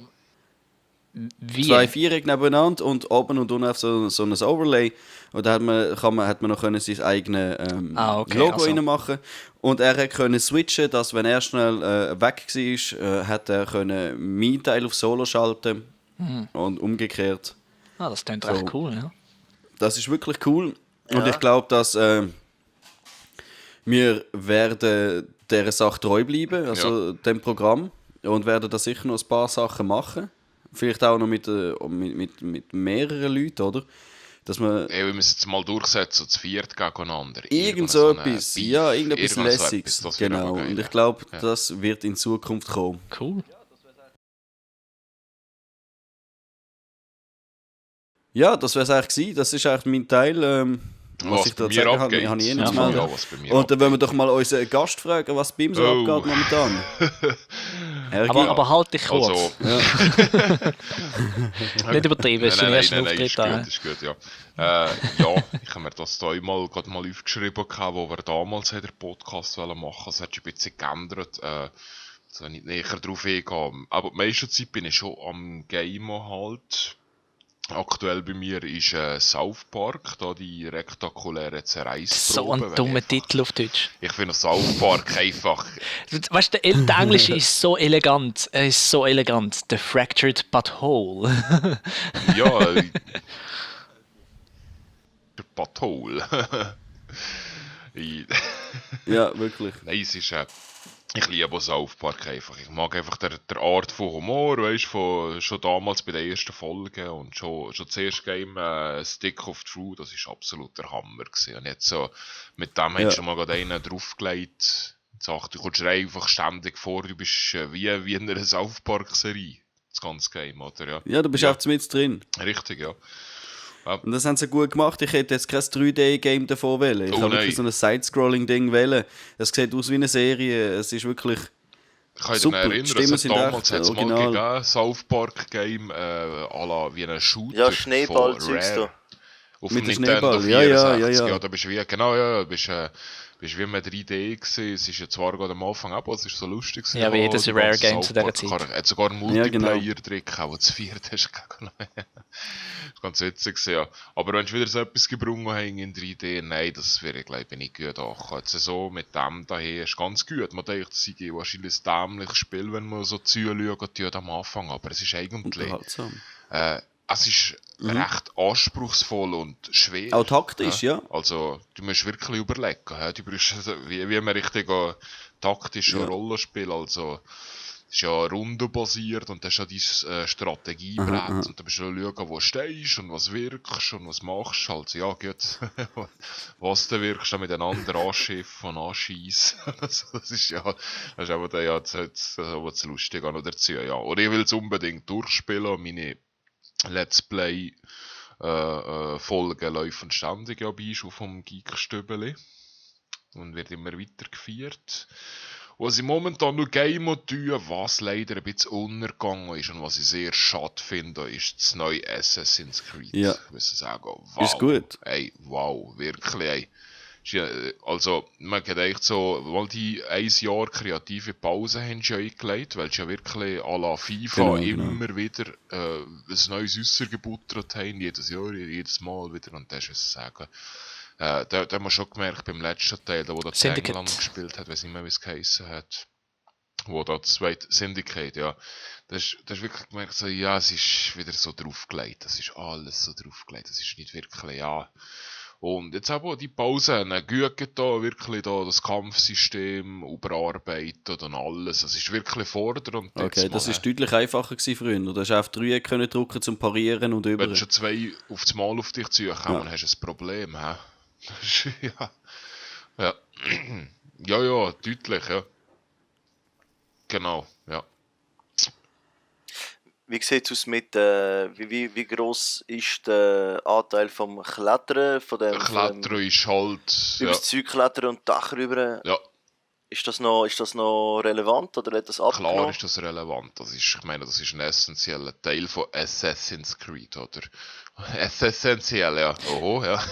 wie? 2 Viereck nebeneinander und oben und unten auf so ein Overlay. Und da hat man noch sein eigenes Logo reinmachen. Und er konnte switchen, dass wenn er schnell weg war, hat er meinen Teil auf Solo schalten und umgekehrt. Ah, das klingt recht cool, ja. Das ist wirklich cool. Ja. Und ich glaube, dass wir werden dieser Sache treu bleiben, also dem Programm. Und werden da sicher noch ein paar Sachen machen. Vielleicht auch noch mit mehreren Leuten, oder? Dass man wir müssen es mal durchsetzen, zu viert gegeneinander. Irgend so etwas, irgendetwas Lässiges. Genau, und ich glaube, das wird in Zukunft kommen. Cool. Ja, das wäre es eigentlich gewesen. Das ist eigentlich mein Teil, was ich da zu sagen habe. Habe ich eh nicht gemeldet. Und dann wollen wir doch mal unseren Gast fragen, was bei ihm so abgeht momentan. aber halt dich kurz. Also. Nicht übertrieben, ist dein erster Auftritt da. Ist gut, ja. Ich habe mir das da gerade mal aufgeschrieben, wo wir damals den Podcast machen wollten. Es hat sich ein bisschen geändert. Da nicht näher drauf eingehen. Aber die meiste Zeit bin ich schon am Gamen halt. Aktuell bei mir ist South Park, da die rektakuläre Zerreißprobe. So ein dummer Titel auf Deutsch. Ich finde South Park einfach... Weißt du, der Englische ist so elegant. Er ist so elegant. The Fractured Butthole. Ja. Der Butthole. Ja, wirklich. Nein, es ist... Ich liebe South Park einfach. Ich mag einfach der Art von Humor, weißt du, schon damals bei den ersten Folgen und schon das erste Game Stick of Truth, das ist absolut der Hammer gewesen. Und jetzt so, mit dem hast du schon mal gerade einen draufgelegt, Du kommst dir einfach ständig vor, du bist wie in einer South Park-Serie. Das ganze Game, oder? Ja, ja, du bist einfach mit drin. Richtig, ja. Und das haben sie gut gemacht. Ich hätte jetzt kein 3D-Game davon wählen. Ich habe wirklich so ein Side-Scrolling-Ding wählen. Es sieht aus wie eine Serie. Es ist wirklich ich super. Kann mich erinnern, es hat damals original. mal gegeben, South Park-Game à la wie ein Shooter. Ja, Schneeball-Zeugs da. Auf mit dem dem Nintendo Schneeball. 64. Ja. Ja, da bist du wie, genau, ja, bist wie mit 3D gewesen. Es ist ja zwar gerade am Anfang aber es ist so lustig. Ja, wie jedes Rare-Game zu dieser Zeit. Es hat sogar einen Multiplayer genau. drin gehabt, wo zu viert hast. Ganz witzig gewesen, ja. Aber wenn du wieder so etwas gebrungen hast in 3D, nein, das wäre, glaube ich, nicht gut angekommen. Jetzt so mit dem daher ist ganz gut. Man denkt, es sei wahrscheinlich ein dämliches Spiel, wenn man so zuschaut am Anfang. Aber es ist eigentlich... es ist recht anspruchsvoll und schwer. Auch taktisch, ja. Also, du musst wirklich überlegen. Du brauchst, wie man richtig taktische Rollenspiel, also, es ist ja rundenbasiert und das ist ja dein Strategiebrett und da musst du schauen, wo stehst und was wirkst und was machst. Also, ja, gut, was du wirkst, dann miteinander anschiffen und anschiessen. Also, das ist aber das Lustige an dazu, ja. Oder ich will es unbedingt durchspielen, meine Let's Play Folgen laufen ständig ja bei auf dem Geek-Stübeli und wird immer weitergeführt. Was ich momentan nur Game tue, was leider ein bisschen untergegangen ist und was ich sehr schade finde, ist das neue Assassin's Creed. Ja. Ich muss sagen, wow. Ist gut. Ey, wow, wirklich, ey. Also, man hat echt so, weil die 1 Jahr kreative Pause haben sie ja eingelegt, weil sie ja wirklich à la FIFA immer wieder ein neues Äusser gebuttert haben, jedes Jahr, jedes Mal wieder, und das ist sagen. Da haben wir schon gemerkt, beim letzten Teil, wo das England gespielt hat, weiß nicht mehr, wie es geheissen hat, wo da das zweite Syndicate, ja, da ist wirklich gemerkt, so, ja, es ist wieder so draufgelegt, das ist alles so draufgelegt, das ist nicht wirklich, ja. Und jetzt haben wir die Pause gut getan, wirklich da das Kampfsystem überarbeitet und alles. Es ist wirklich fordernd. Okay, das war deutlich einfacher früher. Du hast auf 3 können drücken zum Parieren und über. Wenn schon 2 auf das Mal auf dich zukommen, hast du ein Problem. Ja, deutlich, ja. Genau, ja. Wie sieht es aus mit, wie gross ist der Anteil vom Klettern? Klettern ist halt... Über das Zeug klettern und Dach rüber. Ja. Ist das noch relevant oder hat das abgenommen? Klar ist das relevant. Das ist ein essentieller Teil von Assassin's Creed, oder? Essentiell, ja. Oh, ja.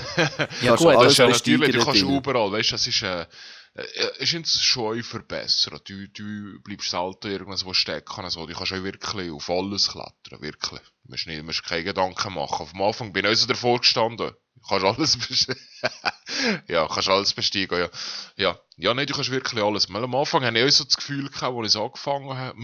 Ja gut, das ist ja natürlich, du kannst überall, weißt du, das ist schon verbessert. Du bleibst selten irgendwo stecken. Also, du kannst auch wirklich auf alles klettern, wirklich. Du musst keine Gedanken machen. Auf dem Anfang bin ich also davor gestanden. Du kannst alles besteigen, ja. Ja, nein, du kannst wirklich alles. Weil am Anfang hatte ich auch so das Gefühl gehabt, als ich angefangen habe,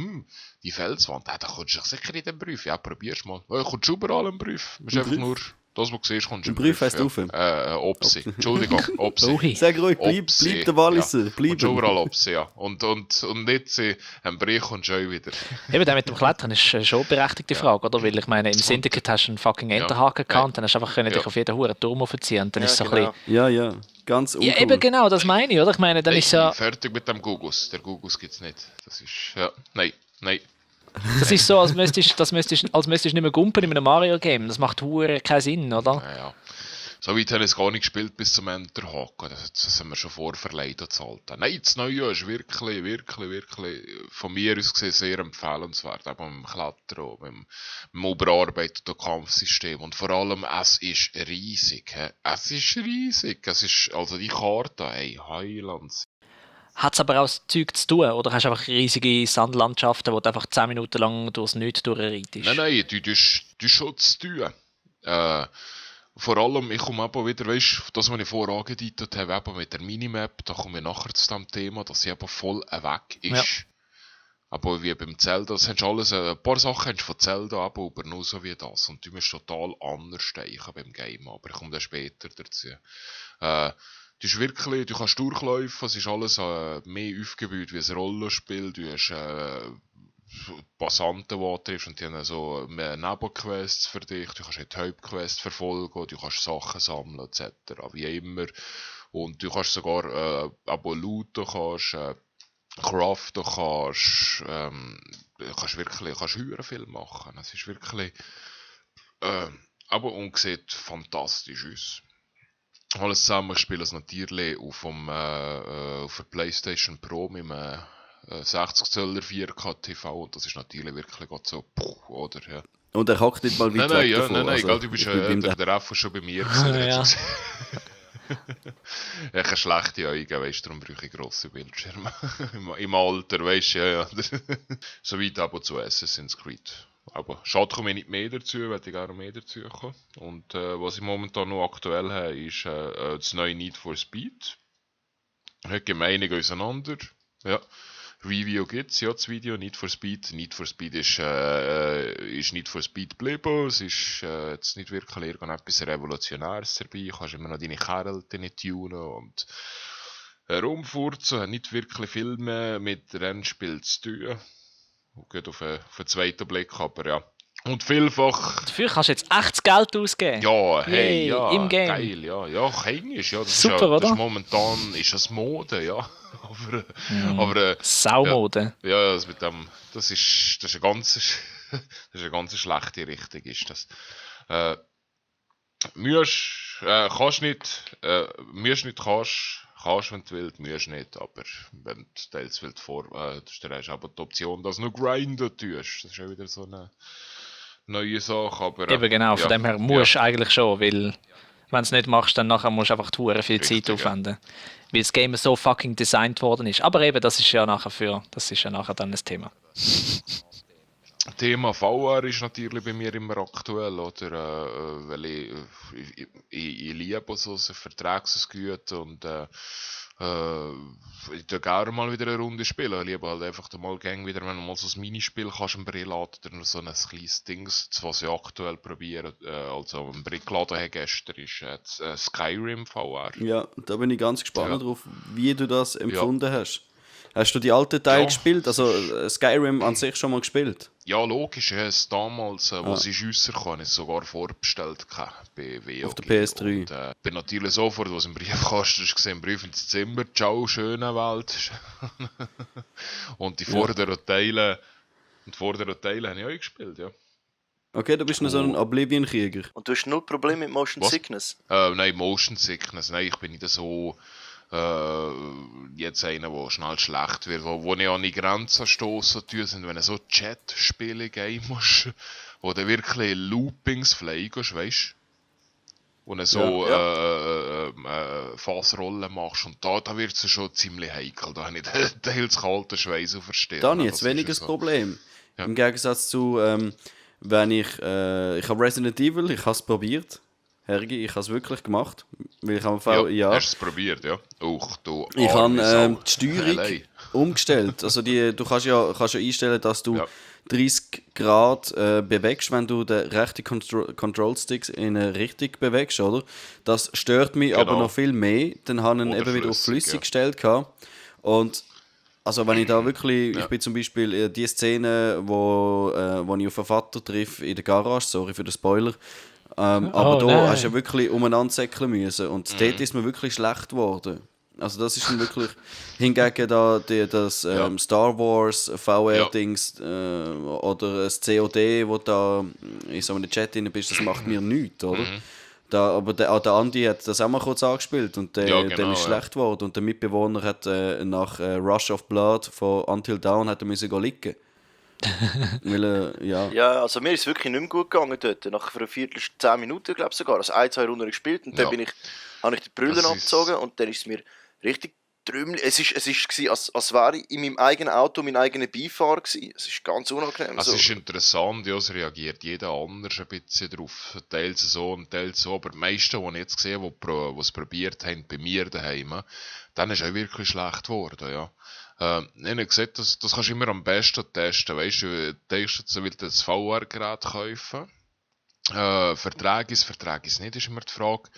die Felswand, da kommst du sicher in den Brief. Ja, probier's mal. Ja, kommst du überall im Brief. Du musst einfach nur... Das, was du siehst, kommst du im Brief. Heißt auf. Opsi. Entschuldigung, Opsi. Sag ruhig, bleib der Walliser. Bleib überall Opsi, ja. Und nicht im Brief kommst du auch wieder. Eben, der mit dem Klettern ist schon eine berechtigte Frage, oder? Weil ich meine, im Syndicate hast du einen fucking Enterhaken gehabt und dann hast du einfach dich auf jeden Huren Turm aufziehen und dann ist es so ein bisschen... Ja, ganz uncool. Ja, eben genau, das meine ich, oder? Ich meine, dann ist ja... Fertig mit dem Gugus. Der Gugus gibt es nicht. Das ist... Ja, nein. Das ist so, als müsstest du nicht mehr gumpen in einem Mario-Game. Das macht keinen Sinn, oder? Ja. So weit habe ich es gar nicht gespielt bis zum Enterhaken. Das haben wir schon vorverleiht zu halten. Nein, das Neue ist wirklich von mir aus gesehen sehr empfehlenswert. Eben mit dem Klettern, mit dem überarbeiteten Kampfsystem. Und vor allem, es ist riesig. Es ist riesig. Es ist, also die Karte, Heiland. Hat es aber auch das Zeug zu tun? Oder hast du einfach riesige Sandlandschaften, wo du einfach 10 Minuten lang durchs Nichts durchreitest? Nein, du hast schon zu tun. Vor allem, ich komme eben wieder, weißt du, das, was ich vorher angedeutet habe, eben mit der Minimap, da kommen wir nachher zu dem Thema, dass sie eben voll weg ist. Ja. Aber wie beim Zelda, das hast du alles, ein paar Sachen hast du von Zelda aber nur so wie das. Und du musst total anders steigen beim Game, aber ich komme dann später dazu. Du kannst durchlaufen, es ist alles mehr aufgebaut wie ein Rollenspiel. Du hast Passanten, die du triffst und die haben so Nebenquests für dich. Du kannst die Hauptquests verfolgen, du kannst Sachen sammeln etc. Wie immer. Und du kannst sogar looten, Craft, du kannst höher viel machen. Es ist wirklich, aber und sieht fantastisch aus. Alles zusammen spielen es natürlich auf der PlayStation Pro mit einem 60 Zöller 4K TV und das ist natürlich wirklich gerade so, oder? Ja. Und er hackt nicht mal weit weg davon. Nein, also, du bist der Affe schon bei mir gewesen. Ja. Ich habe schlechte Augen, weißt du, darum brauche ich grosse Bildschirme. Im Alter, weißt du, ja. Soweit ab und zu Assassin's Creed. Aber schade komme ich nicht mehr dazu, werde ich gerne mehr dazu kommen. Und was ich momentan noch aktuell habe, ist das neue Need for Speed. Heute Meinung auseinander. Ja. Review gibt's, ja, das Video, Need for Speed. Need for Speed ist Need for Speed geblieben. Es ist jetzt nicht wirklich irgendetwas Revolutionäres dabei. Du kannst immer noch deine Kerl tunen und herumfurzen. Hat nicht wirklich viel mehr mit Rennspiel zu tun. Geht auf einen zweiten Blick, aber ja. Und vielfach... Dafür kannst du jetzt echtes Geld ausgeben. Ja, hey, ja, im Game. Geil, ja. Ja, Englisch, ja. Das Super, ist ja, oder? Das ist momentan ist das Mode, ja. aber Saumode. Ja, das mit dem... Das ist eine ganz... das ist eine ganz schlechte Richtung, ist das. Kannst nicht, wenn du willst, musst nicht, aber wenn du teils willst dann hast du aber die Option, dass du noch grinden tust. Das ist ja wieder so eine neue Sache, aber... Eben genau, von dem her musst du eigentlich schon, weil wenn du es nicht machst, dann nachher musst du einfach viel Zeit aufwenden. Weil das Game so fucking designt worden ist. Aber eben, das ist ja nachher dann ein Thema. Thema VR ist natürlich bei mir immer aktuell, oder? Weil ich liebe so Vertragsgüte und ich tue gerne mal wieder eine Runde spielen. Ich liebe halt einfach mal gerne wieder, wenn du mal so ein Minispiel kannst im Brillladen oder so ein kleines Ding, was ich aktuell probiere, also im Brillladen habe gestern, ist Skyrim VR. Ja, da bin ich ganz gespannt drauf, wie du das empfunden hast. Hast du die alten Teile gespielt? Also Skyrim an sich schon mal gespielt? Ja, logisch. Ich habe es damals, als ich rausgekommen habe, sogar vorbestellt bei WoW. Auf der PS3. Und bin natürlich sofort, was im Briefkasten ist, gesehen, Brief ins Zimmer, ciao, schöne Welt. Und die vorderen Teile habe ich auch gespielt, ja. Okay, du bist noch so ein Oblivion-Krieger. Und du hast null Probleme mit Motion Sickness? Nein, Motion Sickness. Nein, ich bin nicht so... jetzt einer, der schnell schlecht wird, wo ich an die Grenzen stoßen tue, sind, wenn du so Chat-Spiele gehen musst, wo du wirklich Loopings fliegst, weißt du? Wo du so Fassrollen machst und da wird es schon ziemlich heikel, da habe ich teils kalten Schweiß auf der Stirn. Dann jetzt weniger so. Problem. Ja. Im Gegensatz zu, wenn ich habe Resident Evil, ich habe es probiert. Hergi, ich habe es wirklich gemacht. Weil ich hast du es probiert, ja? Ich habe die Steuerung umgestellt. Also du kannst ja einstellen, dass du 30 Grad bewegst, wenn du den rechten Control-Sticks in eine Richtung bewegst, oder? Das stört mich aber noch viel mehr. Dann habe ich ihn eben wieder auf flüssig gestellt. Und also wenn ich da wirklich, ich bin zum Beispiel die Szene, wo ich auf einen Vater treffe in der Garage, sorry für den Spoiler, aber da hast du ja wirklich umeinander säckeln müssen und dort ist mir wirklich schlecht geworden. Also das ist dann wirklich, hingegen da das Star Wars VR-Dings oder das COD, wo du da in so einem Chat drin bist, das macht mir nichts, oder? Aber der Andi hat das auch mal kurz angespielt und dem ist schlecht geworden und der Mitbewohner hat nach Rush of Blood von Until Dawn hat er müssen liegen. Ja, also mir ist es wirklich nicht mehr gut gegangen dort. Nach einer Viertelstunde, 10 Minuten, glaube ich sogar. Also 1-2 Runden gespielt und dann habe ich die Brille abgezogen und dann ist es mir richtig trümmelig. Es war, als wäre ich in meinem eigenen Auto mein eigener Beifahrer gewesen. Es ist ganz unangenehm. Es ist interessant, ja, es reagiert jeder anders ein bisschen drauf. Teils so und teils so. Aber die meisten, die ich jetzt gesehen habe, die es probiert haben, bei mir daheim, dann ist es auch wirklich schlecht geworden, ja. Ich habe gesagt, das kannst du immer am besten testen. Weißt du testest, willst du das VR-Gerät kaufen. Vertrag ist nicht, ist immer die Frage.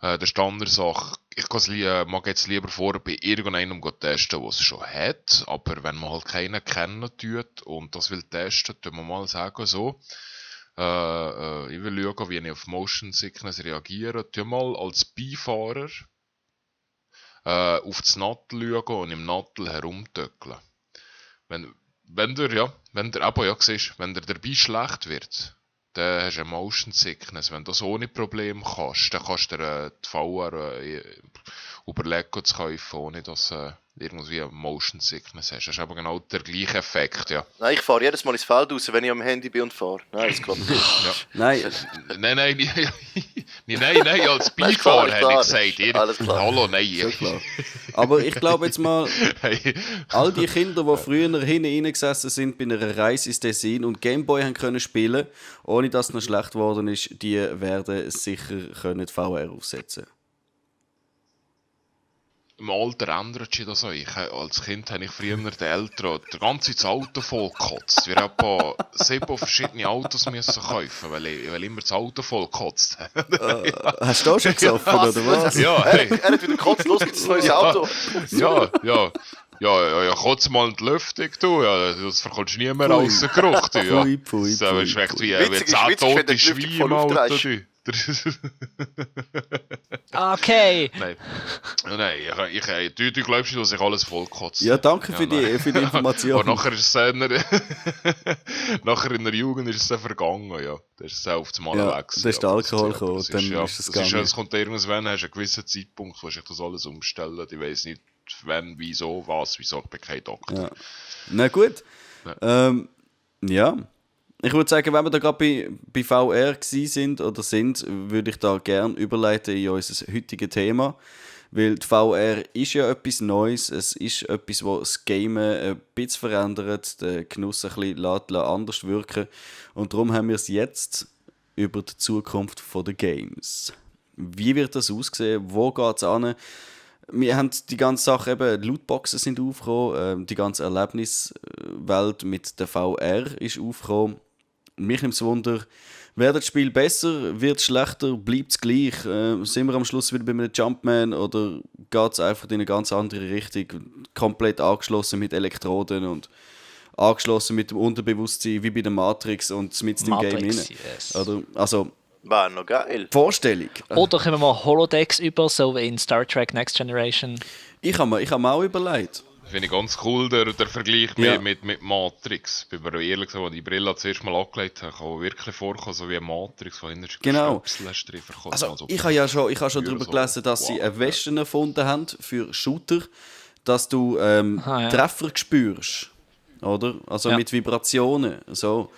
Das ist die andere Sache. Ich mag jetzt lieber vor bei irgendeinem testen, der es schon hat. Aber wenn man halt keinen kennen tut und das will testen, tun wir mal sagen so. Ich will schauen, wie ich auf Motion Sickness reagiere. Tu mal als Beifahrer auf das Nattel schauen und im Nattel herumtöckeln. Wenn der siehst, wenn der dabei schlecht wird, dann hast du eine Motion Sickness. Wenn du das ohne Problem kannst, dann kannst du dir die VR überlegen zu kaufen, ohne dass du irgendwie eine Motion Sickness hast. Das ist aber genau der gleiche Effekt, ja. Nein, ich fahre jedes Mal ins Feld raus, wenn ich am Handy bin und fahre. Nein, das klappt nicht. Ja. Nein, als Beifahrer hätte ich gesagt. Alles klar. Hallo, nein. Schon klar. Aber ich glaube jetzt mal, Hey. all die Kinder, die früher hinten reingesessen sind bei einer Reise ins Tessin und Gameboy haben können spielen, ohne dass es noch schlecht geworden ist, die werden sicher können die VR aufsetzen. Im Alter ändert sich das auch. Als Kind habe ich früher den Eltern das ganze Auto voll gekotzt. Wir haben etwa 7 verschiedene Autos müssen kaufen, weil immer das Auto voll gekotzt habe. Hast du auch schon gesoffen, oder was? Ja, Er hat wieder gekotzt, los geht's, ein neues Auto. Ja, kurz mal in die Lüftung, du. Ja, das verkommst du nie mehr raus, den Geruch, du. Ja. Pui. Das schmeckt wie Witzig 10 ist, tote wenn der Lüftung Schweine voll im Auto, aufdrehst. du. Okay. Nein, du glaubst, dass ich alles voll kotze. Ja, danke für die Information. Aber nachher ist es nachher in der Jugend ist es dann vergangen, ja. Das ist es auf das Mal Ja, weg. da ist der Alkohol gekommen, Das dann ist, ist es das gegangen. es kommt irgendwann, hast du einen gewissen Zeitpunkt, wo sich das alles umstellen. Ich weiss nicht, wann, wieso, wieso, ich bin kein Doktor. Ja. Na gut. Ja. Ich würde sagen, wenn wir da gerade bei VR sind, würde ich da gerne überleiten in unser heutiges Thema. Weil die VR ist ja etwas Neues, es ist etwas, was das Gamen ein bisschen verändert, den Genuss ein bisschen anders wirken. Und darum haben wir es jetzt über die Zukunft der Games. Wie wird das aussehen? Wo geht es hin? Wir haben die ganze Sache, eben, Lootboxen sind aufgekommen, die ganze Erlebniswelt mit der VR ist aufgekommen. Mich nimmt es Wunder, wird das Spiel besser, wird es schlechter, bleibt es gleich? Sind wir am Schluss wieder bei einem Jumpman oder geht es einfach in eine ganz andere Richtung? Komplett angeschlossen mit Elektroden und angeschlossen mit dem Unterbewusstsein wie bei der Matrix und mit dem Game rein. Yes. Oder, also, War noch geil. Vorstellung. Oder kommen wir Holodecks über, so wie in Star Trek Next Generation? Ich habe mir auch überlegt. Finde ich ganz cool, der Vergleich Ja. mit Matrix. Bin mir ehrlich gesagt, als ich die Brille zuerst mal angelegt habe, kann wirklich vorkommen, so wie eine Matrix, wo hinter Genau. Stöpsel drin verkommt. Also, ich habe schon darüber so, gelesen, dass sie eine Weste erfunden haben für Shooter, dass du ja. Treffer spürst, oder? Also Ja. mit Vibrationen. So.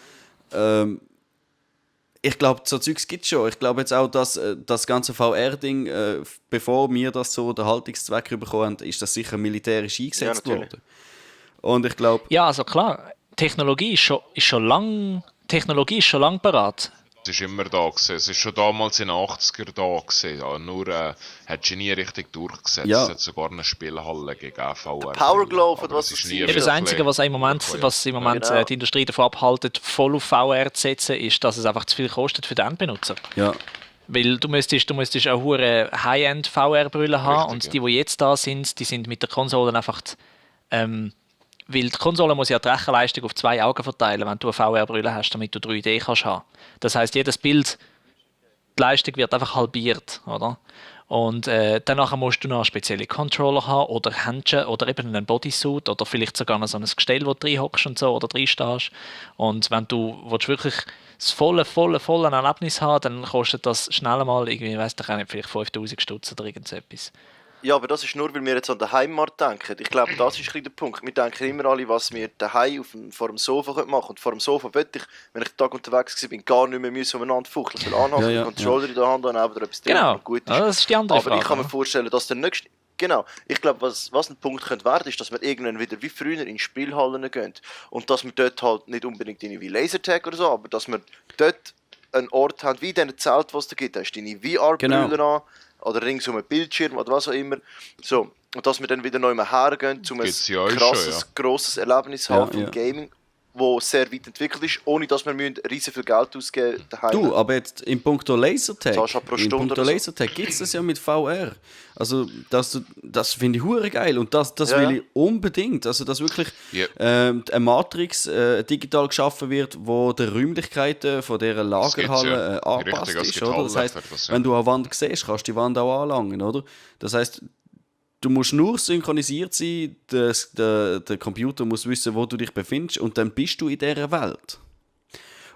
Ich glaube, so Zeugs gibt es schon. Ich glaube jetzt auch, dass das ganze VR-Ding, bevor wir das so den Haltungszweck bekommen haben, ist das sicher militärisch eingesetzt natürlich. worden. Und ich glaube, Ja, also klar, Technologie ist schon lang parat. Es ist immer da gewesen. Es ist schon damals in den 80er da gewesen. Ja, nur hat sie nie richtig durchgesetzt. Ja. Es hat sogar eine Spielhalle gegeben. VR. Power Glove Aber oder was es das nie ist. Eben das wirklich Einzige, was im Moment Genau. die Industrie davon abhaltet, voll auf VR zu setzen, ist, dass es einfach zu viel kostet für den Endbenutzer. ja, Weil du müsstest eine hohe High-End VR-Brille haben Richtig, und die jetzt da sind, die sind mit der Konsole einfach weil die Konsole muss ja die Rechenleistung auf 2 Augen verteilen, wenn du eine VR-Brille hast, damit du 3D kannst haben. Das heißt, jedes Bild, die Leistung wird einfach halbiert, oder? Und danach musst du noch spezielle Controller haben oder Händchen oder eben einen Bodysuit oder vielleicht sogar noch so ein Gestell, wo du reinhockst und so oder reinstehst. Und wenn du wirklich das volle Erlebnis haben, dann kostet das schnell mal irgendwie, weiss ich nicht, vielleicht 5000 Stutz oder irgend so etwas. Ja, aber das ist nur, weil wir jetzt an den Heimmarkt denken. Ich glaube, das ist ein bisschen der Punkt. Wir denken immer alle, was wir daheim vor dem Sofa machen können. Und vor dem Sofa wollte ich, wenn ich den Tag unterwegs war, gar nicht mehr umeinander fuchteln. Ich will anhaken, Ja, und die Schulter in der Hand haben, oder etwas drin, Genau, und gut ist. ja, das ist die andere Aber Frage. ich kann mir vorstellen, dass der nächste... Genau, ich glaube, was ein Punkt könnte werden, ist, dass wir irgendwann wieder wie früher in Spielhallen gehen. Und dass wir dort halt nicht unbedingt wie Lasertag oder so, aber dass wir dort einen Ort haben, wie in diesen Zelt, was es da gibt. Da hast du deine VR-Brille Genau. an, oder rings um einen Bildschirm oder was auch immer. So. Und dass wir dann wieder neu hergehen, um ein Gibt's ja auch krasses, schon, ja. grosses Erlebnis Ja, haben vom ja. Gaming, das sehr weit entwickelt ist, ohne dass wir riesen viel Geld ausgeben daheim. du, aber jetzt in puncto Lasertag, Zahlst du pro Stunde in puncto oder so? Lasertag gibt es das ja mit VR. Also das finde ich hure geil und das Ja, will ja. ich unbedingt. Also dass wirklich Ja. eine Matrix digital geschaffen wird, wo die Räumlichkeiten von dieser Lagerhalle ja. angepasst Richtig, es ist. gibt Oder? Hallen Das heisst, für das, ja. wenn du eine Wand siehst, kannst du die Wand auch anlangen. Oder? Das heisst, Du musst nur synchronisiert sein, der Computer muss wissen, wo du dich befindest und dann bist du in dieser Welt.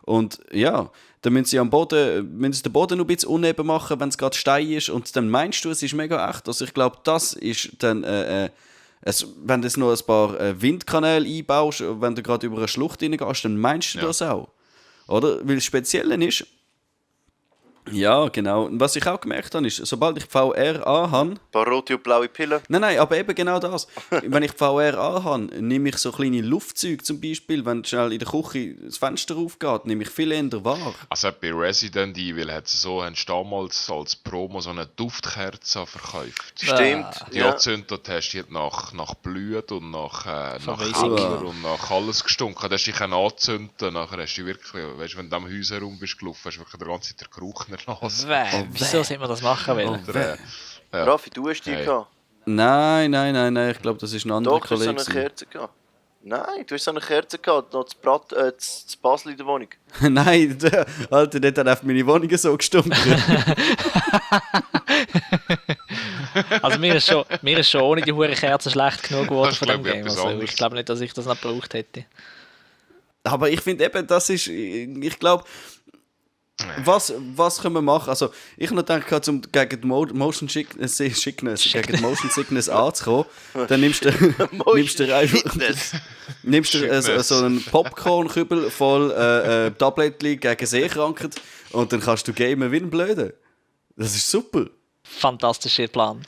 Und ja, dann müssen sie den Boden noch ein bisschen uneben machen, wenn es gerade Stein ist und dann meinst du, es ist mega echt. Also ich glaube, das ist dann, wenn du noch ein paar Windkanäle einbaust, wenn du gerade über eine Schlucht reingehst, dann meinst du das auch. Oder? Weil das Spezielle ist, ja, genau. Und was ich auch gemerkt habe, ist, sobald ich VR anhabe... Ein paar rote und blaue Pillen? Nein, aber eben genau das. Wenn ich VR anhabe, nehme ich so kleine Luftzeuge zum Beispiel, wenn schnell in der Küche das Fenster aufgeht, nehme ich viel eher wahr. Also bei Resident Evil hat es so, haben sie damals als Promo so eine Duftkerze verkauft. Stimmt. Die angezündet hast, die hat nach Blut und nach Keller und nach alles gestunken. Da hast du dich anzünden, nachher hast du wirklich, weißt, wenn du am Haus herum bist gelaufen, hast du wirklich den ganzen Tag Geruch. Wieso sollte man das machen wollen? Raffi, du hast die gehabt? Nein, ich glaube, das ist ein anderer Kollege. Du hast so eine Kerze gehabt. Nein, du hast so eine Kerze gehabt, noch zu Basel in der Wohnung. Nein, Alter, dort hat einfach meine Wohnung so gestunken. Also mir ist schon ohne die hure Kerze schlecht genug geworden von dem Game. Also ich glaube nicht, dass ich das noch gebraucht hätte. Aber ich finde eben, das ist, ich glaube... Was können wir machen? Also, ich habe noch gedacht, um gegen die Motion Sickness anzukommen, dann nimmst du so einen Popcorn-Kübel voll Tablettchen gegen Seekrankheit und dann kannst du gamen wie ein Blöder. Das ist super. Fantastischer Plan.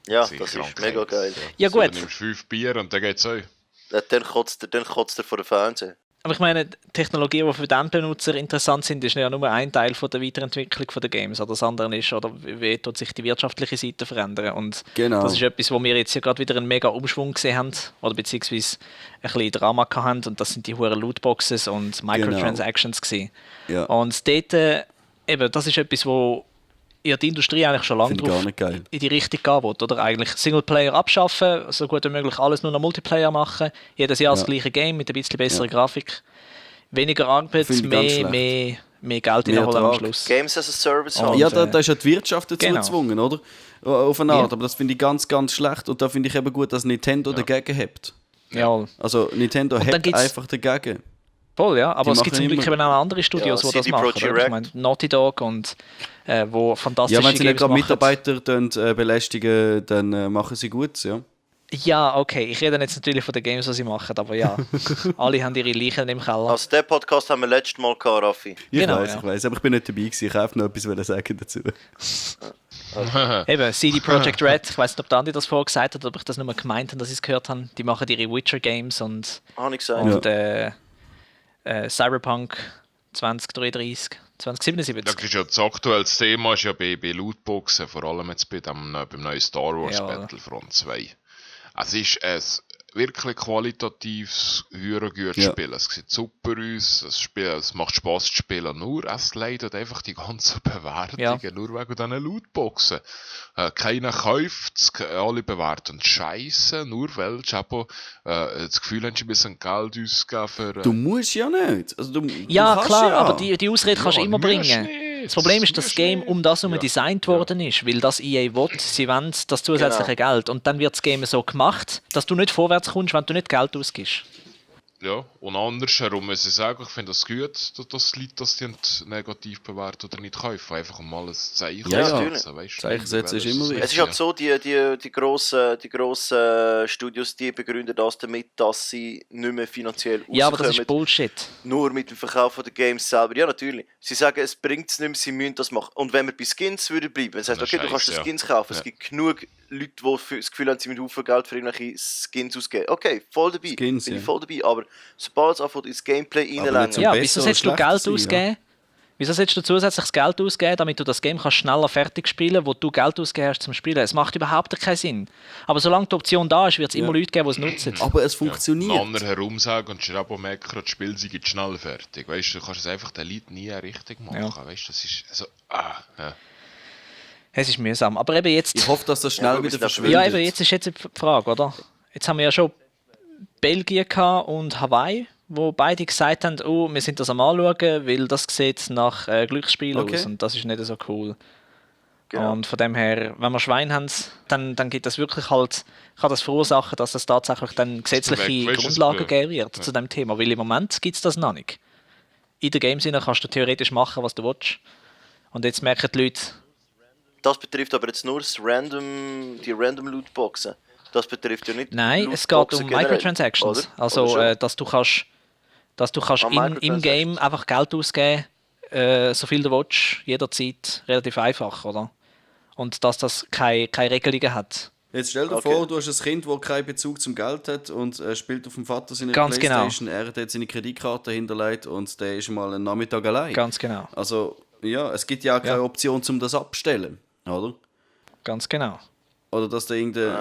Ja, das ist mega geil. Ja gut. So, du nimmst 5 Bier und dann geht's euch. Dann kotzt er vor dem Fernsehen. Aber ich meine, Technologien, die für den Benutzer interessant sind, ist ja nur ein Teil von der Weiterentwicklung der Games. Oder das andere ist, oder wie tut sich die wirtschaftliche Seite verändern. Und das ist etwas, wo wir jetzt ja gerade wieder einen mega Umschwung gesehen haben, oder beziehungsweise ein bisschen Drama hatten. Und das sind die hohen Lootboxes und Microtransactions gewesen. Ja. Und dort, eben, das ist etwas, wo ja die Industrie eigentlich schon lange drauf in die Richtung gehen will, oder? Eigentlich Singleplayer abschaffen, so gut wie möglich alles nur noch Multiplayer machen, jedes Jahr das gleiche Game mit ein bisschen besserer Grafik, weniger Arbeit, mehr Geld reinholen am Schluss. Games as a Service. Ja, da ist ja die Wirtschaft dazu gezwungen, oder? Auf eine Art, aber das finde ich ganz, ganz schlecht und da finde ich eben gut, dass Nintendo dagegen hebt. Ja. Also Nintendo hebt einfach dagegen. Voll, ja, aber es gibt zum Glück eben auch andere Studios, die das machen. Ich meine, Naughty Dog und wo fantastische Games machen. Ja, wenn sie nicht gerade Mitarbeiter belästigen, dann machen sie gut, ja. Ja, okay, ich rede jetzt natürlich von den Games, die sie machen, aber ja, alle haben ihre Leichen im Keller. Also den Podcast haben wir letztes Mal gehabt, Raffi. Ich weiß, aber ich bin nicht dabei gewesen, ich wollte noch etwas sagen dazu. Eben, CD Projekt Red, ich weiß nicht, ob der Andi das vorher gesagt hat, oder ob ich das nur gemeint habe, dass sie es gehört haben, die machen ihre Witcher-Games und Cyberpunk 2033, 2077. Das ist ja das aktuelle Thema ist ja bei Lootboxen, vor allem jetzt beim neuen Star Wars Battlefront 2. Es ist ein wirklich qualitatives Hörengüterspiel. Es sieht super aus, es macht Spass zu spielen, nur es leidet einfach die ganzen Bewertungen, nur wegen diesen Lootboxen. Keiner kauft es, alle bewerten Scheiße, nur weil du das Gefühl hast, ein bisschen Geld ausgeben für... Du musst ja nicht. Also du klar, aber die Ausrede kannst du immer bringen. Das Problem ist, dass das Game um das herum designt worden ist, weil das EA will, sie wollen das zusätzliche Geld. Und dann wird das Game so gemacht, dass du nicht vorwärts kommst, wenn du nicht Geld ausgibst. Ja, und andersherum muss ich sagen, ich finde es gut, dass die Leute das negativ bewerten oder nicht kaufen, einfach um alles zu zeigen. Ja, Zeichen setzen ist immer wichtig. Es ist halt so, die grossen Studios, die begründen das damit, dass sie nicht mehr finanziell rauskommen. Ja, aber das ist Bullshit. Nur mit dem Verkauf der Games selber. Ja, natürlich. Sie sagen, es bringt es nicht mehr, sie müssen das machen. Und wenn wir bei Skins bleiben, wenn sie sagen, okay, du kannst Skins kaufen, es gibt genug Leute, die das Gefühl haben, sie müssen Haufen Geld für irgendwelche Skins ausgeben. Okay, voll dabei. Bin ich voll dabei. Aber sobald es anfängt ins Gameplay reinlängen... Ja, wieso sollst du Geld ausgeben? Ja. Wieso sollst du zusätzliches Geld ausgeben, damit du das Game schneller fertig spielen kannst, wo du Geld ausgeben hast zum Spielen? Es macht überhaupt keinen Sinn. Aber solange die Option da ist, wird es immer Leute geben, die es nutzen. Aber es funktioniert. Ja, anderen herum sagen und schreiben am Mecker, das Spiel sei schnell fertig. Weißt du, kannst es einfach den Leuten nie richtig machen. Ja. Weißt du, das ist so... Es ist mühsam. Aber eben jetzt... Ich hoffe, dass das schnell wieder verschwindet. Ja, eben, jetzt ist die Frage, oder? Jetzt haben wir ja schon Belgien und Hawaii, wo beide gesagt haben, oh, wir sind das am Anschauen, weil das sieht nach Glücksspiel aus und das ist nicht so cool. Genau. Und von dem her, wenn wir Schweine haben, dann gibt das wirklich halt, kann das verursachen, dass es tatsächlich dann gesetzliche Grundlagen geben wird zu dem Thema. Weil im Moment gibt es das noch nicht. In den Games kannst du theoretisch machen, was du willst. Und jetzt merken die Leute... Das betrifft aber jetzt nur die Random Lootboxen. Das betrifft ja nicht. Nein, es geht um Microtransactions. Oder? Also, dass du kannst im Game einfach Geld ausgeben, so viel du willst, jederzeit, relativ einfach, oder? Und dass das keine Regelungen hat. Jetzt stell dir vor, du hast ein Kind, das keinen Bezug zum Geld hat und spielt auf dem Vater seine Ganz Playstation. Genau. Er hat jetzt seine Kreditkarte hinterlegt und der ist mal einen Nachmittag allein. Ganz genau. Also, ja, es gibt ja auch keine Option, um das abzustellen, oder? Ganz genau. Oder dass der irgendein...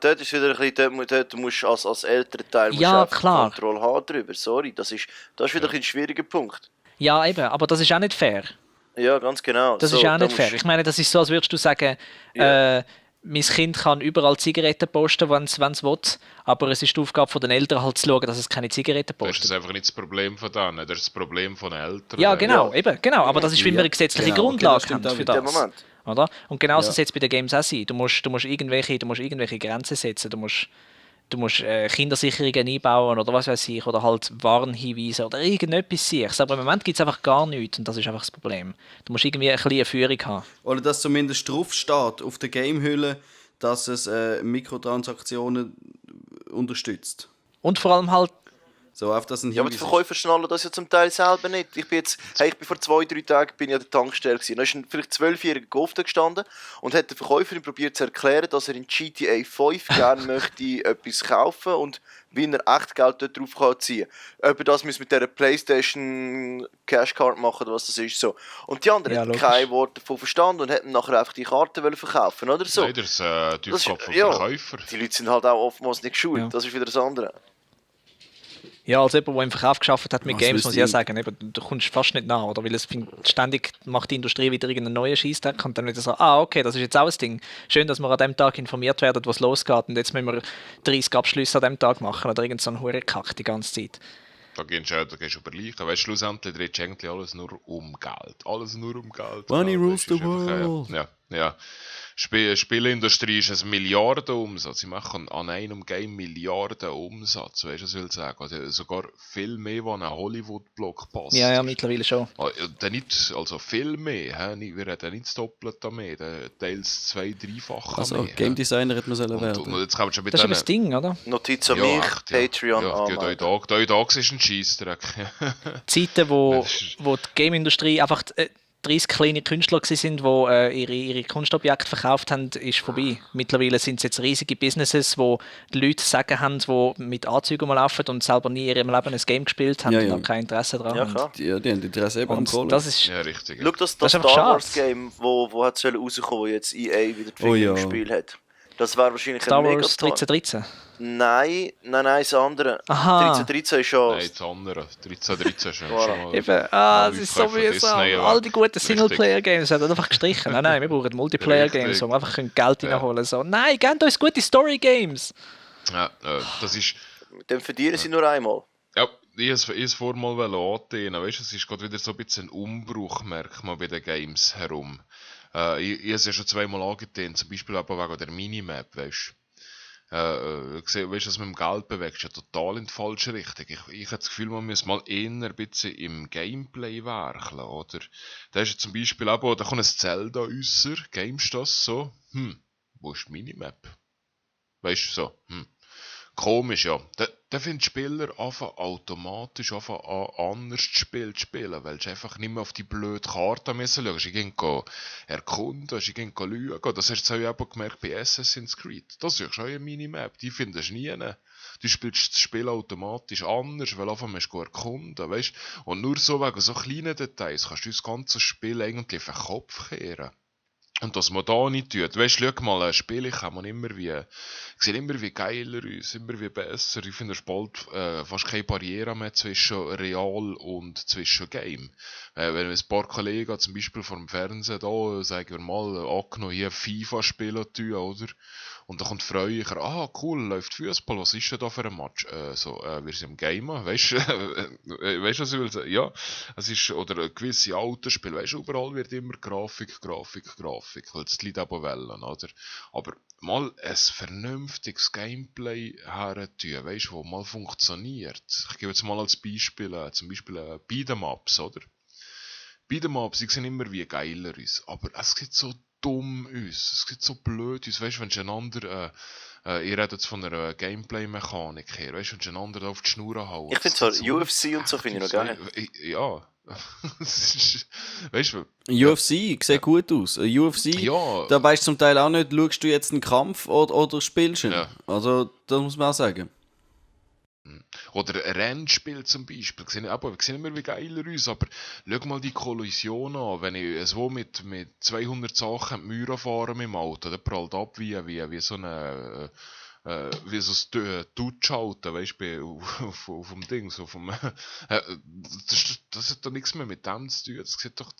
dort ist wieder ein bisschen, dort musst du als Elternteil Kontrolle haben darüber. Sorry, das ist wieder ein schwieriger Punkt. Ja, eben, aber das ist auch nicht fair. Ja, ganz genau. Das ist auch nicht fair. Ich meine, das ist so, als würdest du sagen, mein Kind kann überall Zigaretten posten, wenn es will, aber es ist die Aufgabe der Eltern halt zu schauen, dass es keine Zigaretten postet. Das ist einfach nicht das Problem von denen, das ist das Problem von den Eltern. Ja, genau, genau. Aber das ist, wie wir eine gesetzliche Grundlage haben für das. Moment. Oder? Und genauso soll es bei den Games auch sein. Du musst irgendwelche Grenzen setzen, du musst Kindersicherungen einbauen oder was weiß ich, oder halt Warnhinweise oder irgendetwas sichs. Aber im Moment gibt es einfach gar nichts und das ist einfach das Problem. Du musst irgendwie ein bisschen eine Führung haben. Oder dass zumindest drauf steht auf der Gamehülle, dass es Mikrotransaktionen unterstützt. Und vor allem halt... So, auf das ein aber die Verkäufer schnallen das ja zum Teil selber nicht. Ich bin vor 2-3 Tagen an der Tankstelle gewesen. Da ist ein vielleicht 12-jähriger Golf da gestanden und hat der Verkäuferin probiert zu erklären, dass er in GTA 5 gerne möchte etwas kaufen und wie er echt Geld dort drauf kann ziehen kann. Ob er das mit dieser PlayStation Cashcard machen oder was das ist. So. Und die anderen haben kein Wort davon verstanden und hätten nachher einfach die Karte verkaufen oder so. Nein, das ist die Aufgabe vom Verkäufer. Die Leute sind halt auch oftmals nicht geschult. Ja. Das ist wieder das andere. Ja, als jemand, der im Verkauf gearbeitet hat mit Games, muss ich ja sagen, eben, du kommst fast nicht nach, oder? Weil es ständig macht die Industrie wieder irgendeinen neuen Scheissdreck und dann wieder so, okay, das ist jetzt auch ein Ding. Schön, dass wir an dem Tag informiert werden, was losgeht und jetzt müssen wir 30 Abschlüsse an dem Tag machen oder irgend so einen Hurenkack die ganze Zeit. Da gehst du überleichen. Weißt du, schlussendlich dreht sich eigentlich alles nur um Geld. Alles nur um Geld. Money rules the world. Ja. Spielindustrie ist ein Milliardenumsatz. Sie machen an einem Game Milliarden Umsatz. Weißt du, was ich will sagen? Also sogar viel mehr, was ein Hollywood-Block passt. Ja, mittlerweile schon. Also viel mehr. Wir reden nicht das Doppelte mehr. Teils 2-3-fach. Also Game Designer hätte man sollen werden. Und jetzt schon das ist aber das Ding, oder? Notiz an mich, Patreon anmelden. Da ist ein Scheissdreck. Zeiten, wo die Game-Industrie einfach 30 kleine Künstler waren, die ihre Kunstobjekte verkauft haben, ist vorbei. Mittlerweile sind es jetzt riesige Businesses, wo die Leute sagen haben, die mit Anzügen laufen und selber nie in ihrem Leben ein Game gespielt haben und kein Interesse daran haben. Ja, die haben Interesse eben am Kohle. Das ist, richtig. Schau, das Star Wars Game, wo hat rauskommen, wo jetzt EA wieder die Finger im Spiel hat. Das wäre wahrscheinlich Star Wars 1313? Nein, das andere. Aha. 1313 ist schon... Nein, das andere. 1313 ist schon mal... Eben, es ist so mühsam. All die guten Singleplayer-Games werden einfach gestrichen. Nein, wir brauchen Multiplayer-Games, wo wir einfach Geld reinholen können. Nein, gebt uns gute Story-Games! Ja, das ist... Dann verdienen sie nur einmal. Ja, ich wollte es vorher mal antennen. Weißt du, es ist gerade wieder so ein bisschen ein Umbruch, merkt man bei den Games herum. Ich habe es ja schon zweimal angetan, zum Beispiel aber wegen der Minimap, weißt du. Weißt du, was mit dem Geld bewegt, ist ja total in die falsche Richtung. Ich habe das Gefühl, man muss mal eher ein bisschen im Gameplay werkeln, oder? Da ist ja zum Beispiel aber, da kommt ein Zelda äußer, gamest das so, wo ist die Minimap? Weißt du, so, Komisch, ja. Da finden die Spieler automatisch an, anders zu spielen, weil sie einfach nicht mehr auf die blöde Karte müssen schauen. Sie gehen erkunden, sie gehen schauen. Das hast du auch gemerkt bei Assassin's Creed. Das ist schon eine Minimap, die findest du nie. Du spielst das Spiel automatisch anders, weil einfach musst du erkunden, weißt? Und nur so wegen so kleinen Details kannst du das ganze Spiel eigentlich auf den Kopf kehren. Und dass man da nicht tut. Weißt du, schau mal, Spiele kann man immer wie geiler aus, immer wie besser. Ich finde, es bald fast keine Barriere mehr zwischen Real und zwischen Game. Wenn ein paar Kollegen zum Beispiel vor dem Fernsehen da, sagen wir mal, angenommen hier FIFA spielen tun, oder? Und dann kommt Freuicher, cool, läuft Fußball, was ist denn da für ein Match? Wir sind im Gamen, weißt du, was ich will sagen? Ja, es ist, oder ein gewisse Autospiel, weißt du, überall wird immer Grafik. Grafik, weil das die Leute aber wollen, oder? Aber mal ein vernünftiges Gameplay herzutun, weißt du, wo mal funktioniert. Ich gebe jetzt mal als Beispiel, zum Beispiel Beat'em-Ups, oder? Beat'em-Ups, die sehen immer wie geiler aus, aber es sieht so dumm aus, es sieht so blöd aus, weißt du, wenn du einander, ihr redet jetzt von einer Gameplay-Mechanik her, weißt du, wenn du einander auf die Schnur hauen. Ich finde zwar UFC und so finde ich noch geil. Ja. Weißt du? UFC sieht gut aus. UFC, Ja. da weißt du zum Teil auch nicht, schaust du jetzt einen Kampf oder spielst du ihn. Ja. Also, das muss man auch sagen. Oder ein Rennspiel zum Beispiel. Wir sehen immer wie geiler aus, aber schau mal die Kollision an. Wenn ich so mit 200 Sachen die Mauer fahre mit dem Auto, dann prallt ab wie so eine... wie so ein Touchhalten, weißt du, auf dem Ding, so vom, das hat doch nichts mehr mit dem zu tun, das sieht doch,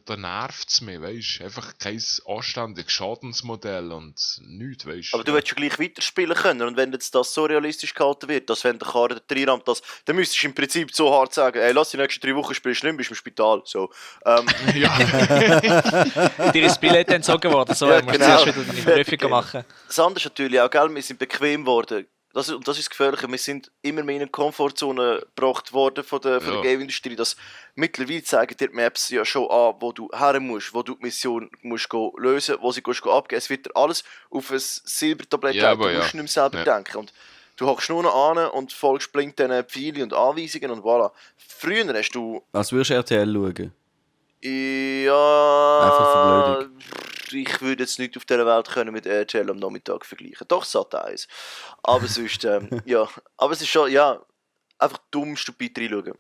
da nervt es mich, weißt du, einfach kein anständiges Schadensmodell und nichts, weißt du. Aber du willst ja gleich weiterspielen können und wenn jetzt das so realistisch gehalten wird, dass wenn der Karre reinrammt, dann müsstest du im Prinzip so hart sagen, ey, lass die nächsten 3 Wochen spielen, schlimm, bist du im Spital, so. Ja. Dir ist das Billett entzogen worden, so, ja, musst du zuerst wieder deine Prüfungen machen. Das andere ist natürlich auch, gell, wir sind bequem geworden. Das ist das Gefährliche. Wir sind immer mehr in eine Komfortzone gebracht worden von der Game-Industrie. Das mittlerweile zeigen dir die Maps ja schon an, wo du her musst, wo du die Mission musst lösen, wo sie abgeben. Es wird dir alles auf ein Silbertablett gelegt. Du musst nicht mehr selber denken. Und du hockst nur noch an und folgst blind diesen Pfeilen und Anweisungen und voilà. Früher hast du... Was würdest du RTL schauen? Ja... Einfach verblödig. Ich würde jetzt nicht auf dieser Welt können mit RTL am Nachmittag vergleichen. Doch, Sat.1. Aber sonst, ja. Aber es ist schon, ja, einfach dumm, stupid reinschauen.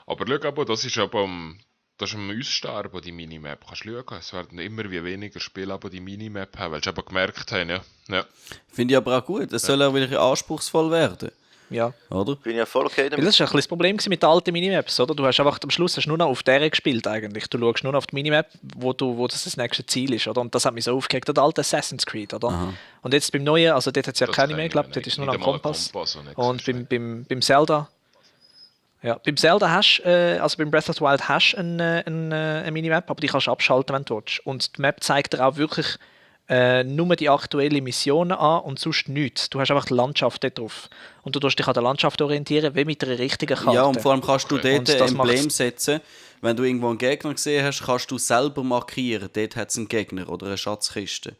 Aber schau, aber das ist aber am Aussterben, die Minimap. Kannst du schauen, es werden immer wie weniger Spiele aber die Minimap haben, weil sie aber gemerkt haben, ja. Finde ich aber auch gut. Es soll auch wirklich anspruchsvoll werden. Ja. Oder? Bin ja voll okay damit. Das war ein bisschen das Problem mit den alten Minimaps, oder? Du hast einfach am Schluss nur noch auf der gespielt eigentlich. Du schaust nur noch auf die Minimap, wo das nächste Ziel ist, oder? Und das hat mich so aufgeregt, der alte Assassin's Creed, oder? Aha. Und jetzt beim neuen, also dort hat es ja Das keine mehr geklappt, dort ist nur noch ein Kompass. Und beim Zelda... Ja, beim Zelda hast also beim Breath of the Wild hast du eine Minimap, aber die kannst du abschalten, wenn du willst. Und die Map zeigt dir auch wirklich nur die aktuellen Missionen an und sonst nichts. Du hast einfach die Landschaft dort drauf. Und du musst dich an der Landschaft orientieren, wie mit einer richtigen Karte. Ja, und vor allem kannst du dort ein Emblem macht's. setzen. Wenn du irgendwo einen Gegner gesehen hast, kannst du selber markieren, dort hat es einen Gegner oder eine Schatzkiste.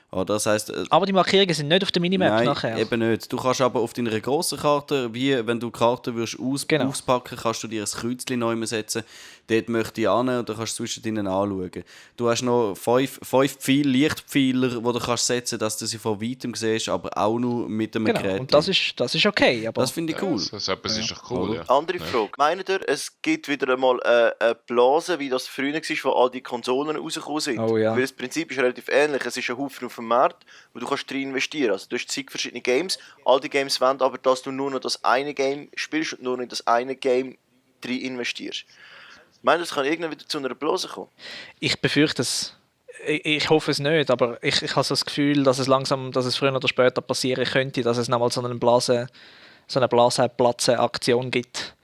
Oder das heisst, aber die Markierungen sind nicht auf der Minimap nein, nachher. Eben nicht. Du kannst aber auf deiner grossen Karte, wie wenn du die Karte auspacken, kannst du dir ein Kreuzchen neu setzen. Dort möchte ich hin und dann kannst du zwischen ihnen anschauen. Du hast noch 5 Pfeile, Lichtpfeiler, die du kannst setzen, dass du sie von weitem siehst, aber auch nur mit einem Gerät. Und das ist okay. Aber das finde ich cool. Das ist doch cool, ja. Andere Frage. Meint ihr, es gibt wieder einmal eine Blase, wie das früher war, wo all die Konsolen rausgekommen sind? Oh, ja. Weil das Prinzip ist relativ ähnlich. Es ist ein Haufen auf dem Markt, wo du kannst rein investieren. Also du hast zig verschiedene Games. All die Games wollen aber, dass du nur noch das eine Game spielst und nur in das eine Game rein investierst. Meint ihr, es kann irgendwann wieder zu einer Blase kommen? Ich befürchte es. Ich hoffe es nicht, aber ich habe so das Gefühl, dass es früher oder später passieren könnte, dass es nochmal so eine Blasenplatzen-Aktion gibt,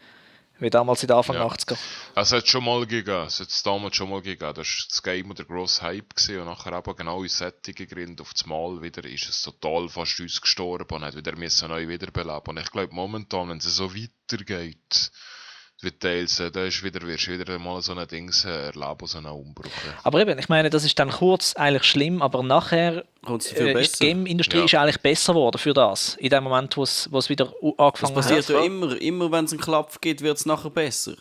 wie damals in den Anfang 80er. Es hat schon mal gegeben, es hat es damals schon mal gegeben. Das war das Game der grosse Hype gewesen, und nachher eben genau in sättigen Gründen auf das Mal wieder ist es total fast uns gestorben und hat wieder neu wiederbeleben. Und ich glaube momentan, wenn es so weitergeht, wirst du wieder mal so ein Ding erleben, so einen Umbruch. Aber eben, ich meine, das ist dann kurz eigentlich schlimm, aber nachher Kommt's ist viel die besser. Game-Industrie ist eigentlich besser geworden für das. In dem Moment, wo es wieder angefangen Das hat. passiert ja immer wenn es einen Klapp gibt, wird es nachher besser.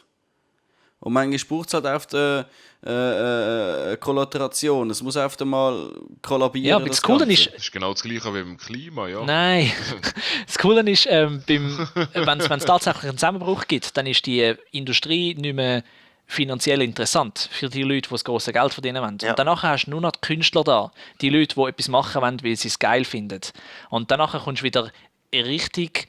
Und manchmal braucht es halt auf die Kollateration. Es muss einfach mal kollabieren. Ja, aber das Coole ist... Das ist genau das Gleiche wie beim Klima, ja. Nein, das Coole ist, wenn es tatsächlich einen Zusammenbruch gibt, dann ist die Industrie nicht mehr finanziell interessant für die Leute, die das grosse Geld verdienen wollen. Ja. Und danach hast du nur noch die Künstler da, die Leute, die etwas machen wollen, weil sie es geil finden. Und danach kommst du wieder richtig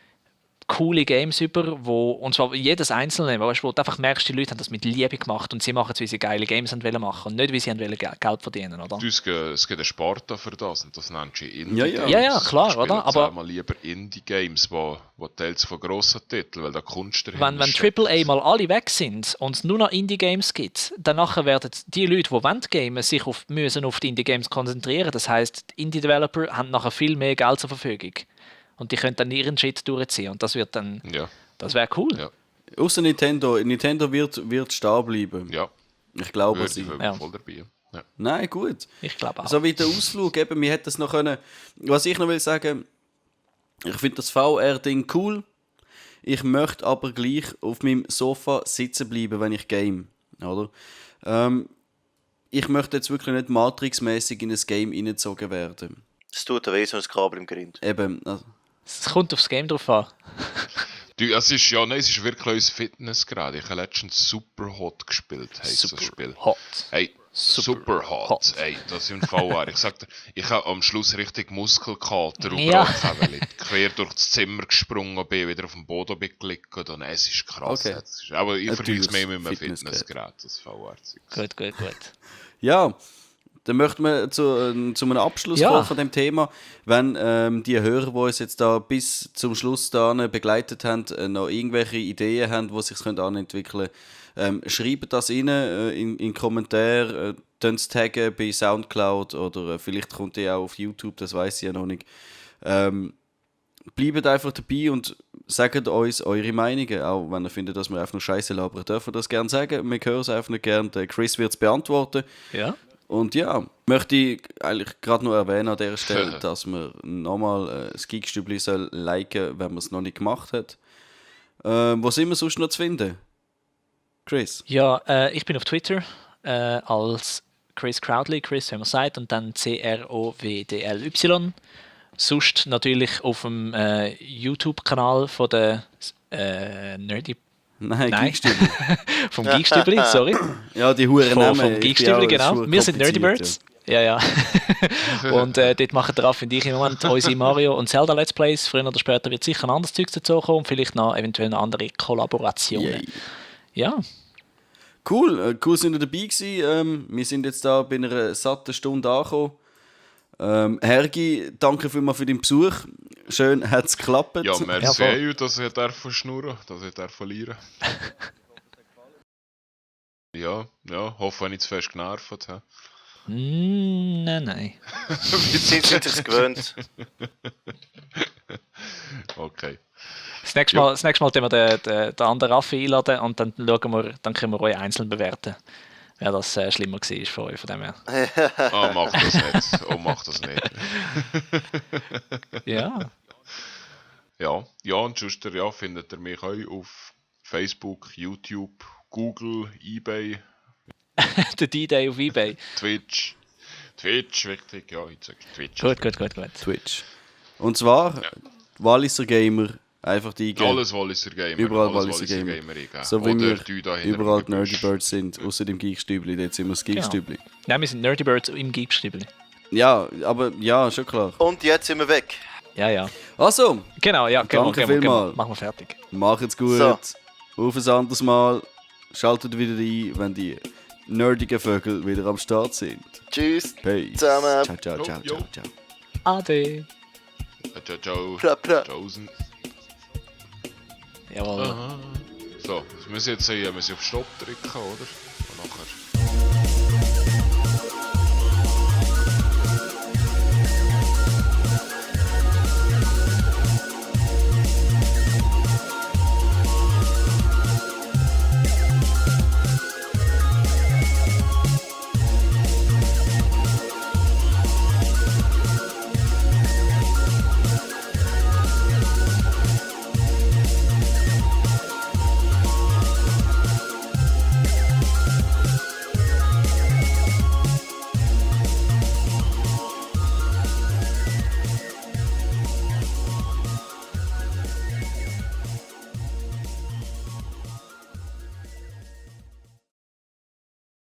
coole Games über, und zwar jedes einzelne, wo du einfach merkst, die Leute haben das mit Liebe gemacht und sie machen es, wie sie geile Games wollen machen und nicht, wie sie wollen Geld verdienen, oder? Es gibt einen Sport für das und das nennt sich Indie-Games. Ja, klar, oder? Aber mal lieber Indie-Games, wo teils von grossen Titeln, weil da Kunst dahinter Wenn AAA mal alle weg sind und es nur noch Indie-Games gibt, dann nachher werden die Leute, die gamen, sich müssen auf die Indie-Games konzentrieren. Das heisst, die Indie-Developer haben nachher viel mehr Geld zur Verfügung. Und die können dann ihren Shit durchziehen. Und das wird dann... Ja. Das wäre cool. Ja. Außer Nintendo. Nintendo wird stehen bleiben. Ja. Ich glaube es. Voll dabei. Ja. Nein, gut. Ich glaube auch. So wie der Ausflug, eben, wir hätten das noch können... Was ich noch will sagen, ich finde das VR-Ding cool. Ich möchte aber gleich auf meinem Sofa sitzen bleiben, wenn ich game. Oder? Ich möchte jetzt wirklich nicht Matrix-mäßig in ein Game reingezogen werden. Es tut weh, so ein Kabel im Grind. Eben. Also. Es kommt aufs Game drauf an. Es ist wirklich unser Fitnessgerät. Ich habe letztens Super Hot gespielt, heisst das Spiel. Hot. Hey, Super Hot. Hey, das ist ein VR. Ich sag dir, ich habe am Schluss richtig Muskelkater und weil ich quer durch das Zimmer gesprungen bin, wieder auf dem Boden gelegt und es ist krass. Okay. Aber ich vergleiche es mehr mit einem Fitnessgerät, das VR. Gut. Ja, dann möchten wir zu einem Abschluss kommen von dem Thema. Wenn die Hörer, die uns jetzt da bis zum Schluss da begleitet haben, noch irgendwelche Ideen haben, die sich entwickeln können, schreibt das rein in Kommentare, es taggen bei Soundcloud oder vielleicht kommt ihr auch auf YouTube, das weiß ich ja noch nicht. Bleibt einfach dabei und sagt uns eure Meinungen, auch wenn ihr findet, dass wir einfach nur Scheiße labern, dürfen das gerne sagen. Wir hören es einfach nicht gerne. Der Chris wird es beantworten. Ja. Und ja, möchte ich eigentlich gerade noch erwähnen an dieser Stelle, dass man nochmal das Geekstübli soll liken, wenn man es noch nicht gemacht hat. Wo sind wir sonst noch zu finden? Chris? Ja, ich bin auf Twitter als Chris Crowdly, Chris, wenn man sagt, und dann CROWDLY. Sonst natürlich auf dem YouTube-Kanal von der Nerdy... Nein. Geekstübli. Vom Geekstübli, sorry. Ja, die Huren Namen. Vom Geekstübli, genau. Wir sind Nerdybirds. Ja. Und dort machen Raf und ich im Moment unsere Mario und Zelda Let's Plays. Früher oder später wird sicher ein anderes Zeug dazu kommen und vielleicht noch eventuell eine andere Kollaborationen. Ja. Cool sind ihr dabei gewesen. Wir sind jetzt da bei einer satten Stunde angekommen. Hergi, danke vielmals für deinen Besuch. Schön hat es geklappt. Ja, merci, dass ich schnurren dass ich verlieren Ja, hoffe, ich nicht zu fest genervt habe. Nein. Wir sind sich gewöhnt. Okay. Das nächste Mal können wir den anderen Raffi einladen und dann können wir euch einzeln bewerten. Ja, das schlimmer war von euch, von dem her. Mach das nicht. Ja. Ja, und sonst findet ihr mich auch auf Facebook, YouTube, Google, eBay. Der D-Day auf eBay. Twitch, wichtig, ja, ich sage Twitch. Gut. Twitch. Und zwar Walliser Gamer. Einfach die alles Walliser Gamer. Überall Walliser Gamer. So wie wir überall die Nerdybirds sind, außer dem Geekstübli. Dort sind wir das Geekstübli. Genau. Ja, wir sind Nerdybirds im Geekstübli. Ja, aber ja, schon klar. Und jetzt sind wir weg. Ja. Also. Genau, ja. Danke vielmals. Machen wir fertig. Macht's gut. So. Auf ein anderes Mal. Schaltet wieder ein, wenn die nerdigen Vögel wieder am Start sind. Tschüss. Peace. Zusammen. Ciao. Ade. Ciao. Tschaußen. Jawohl. Aha. So, wir müssen jetzt auf Stopp drücken, oder?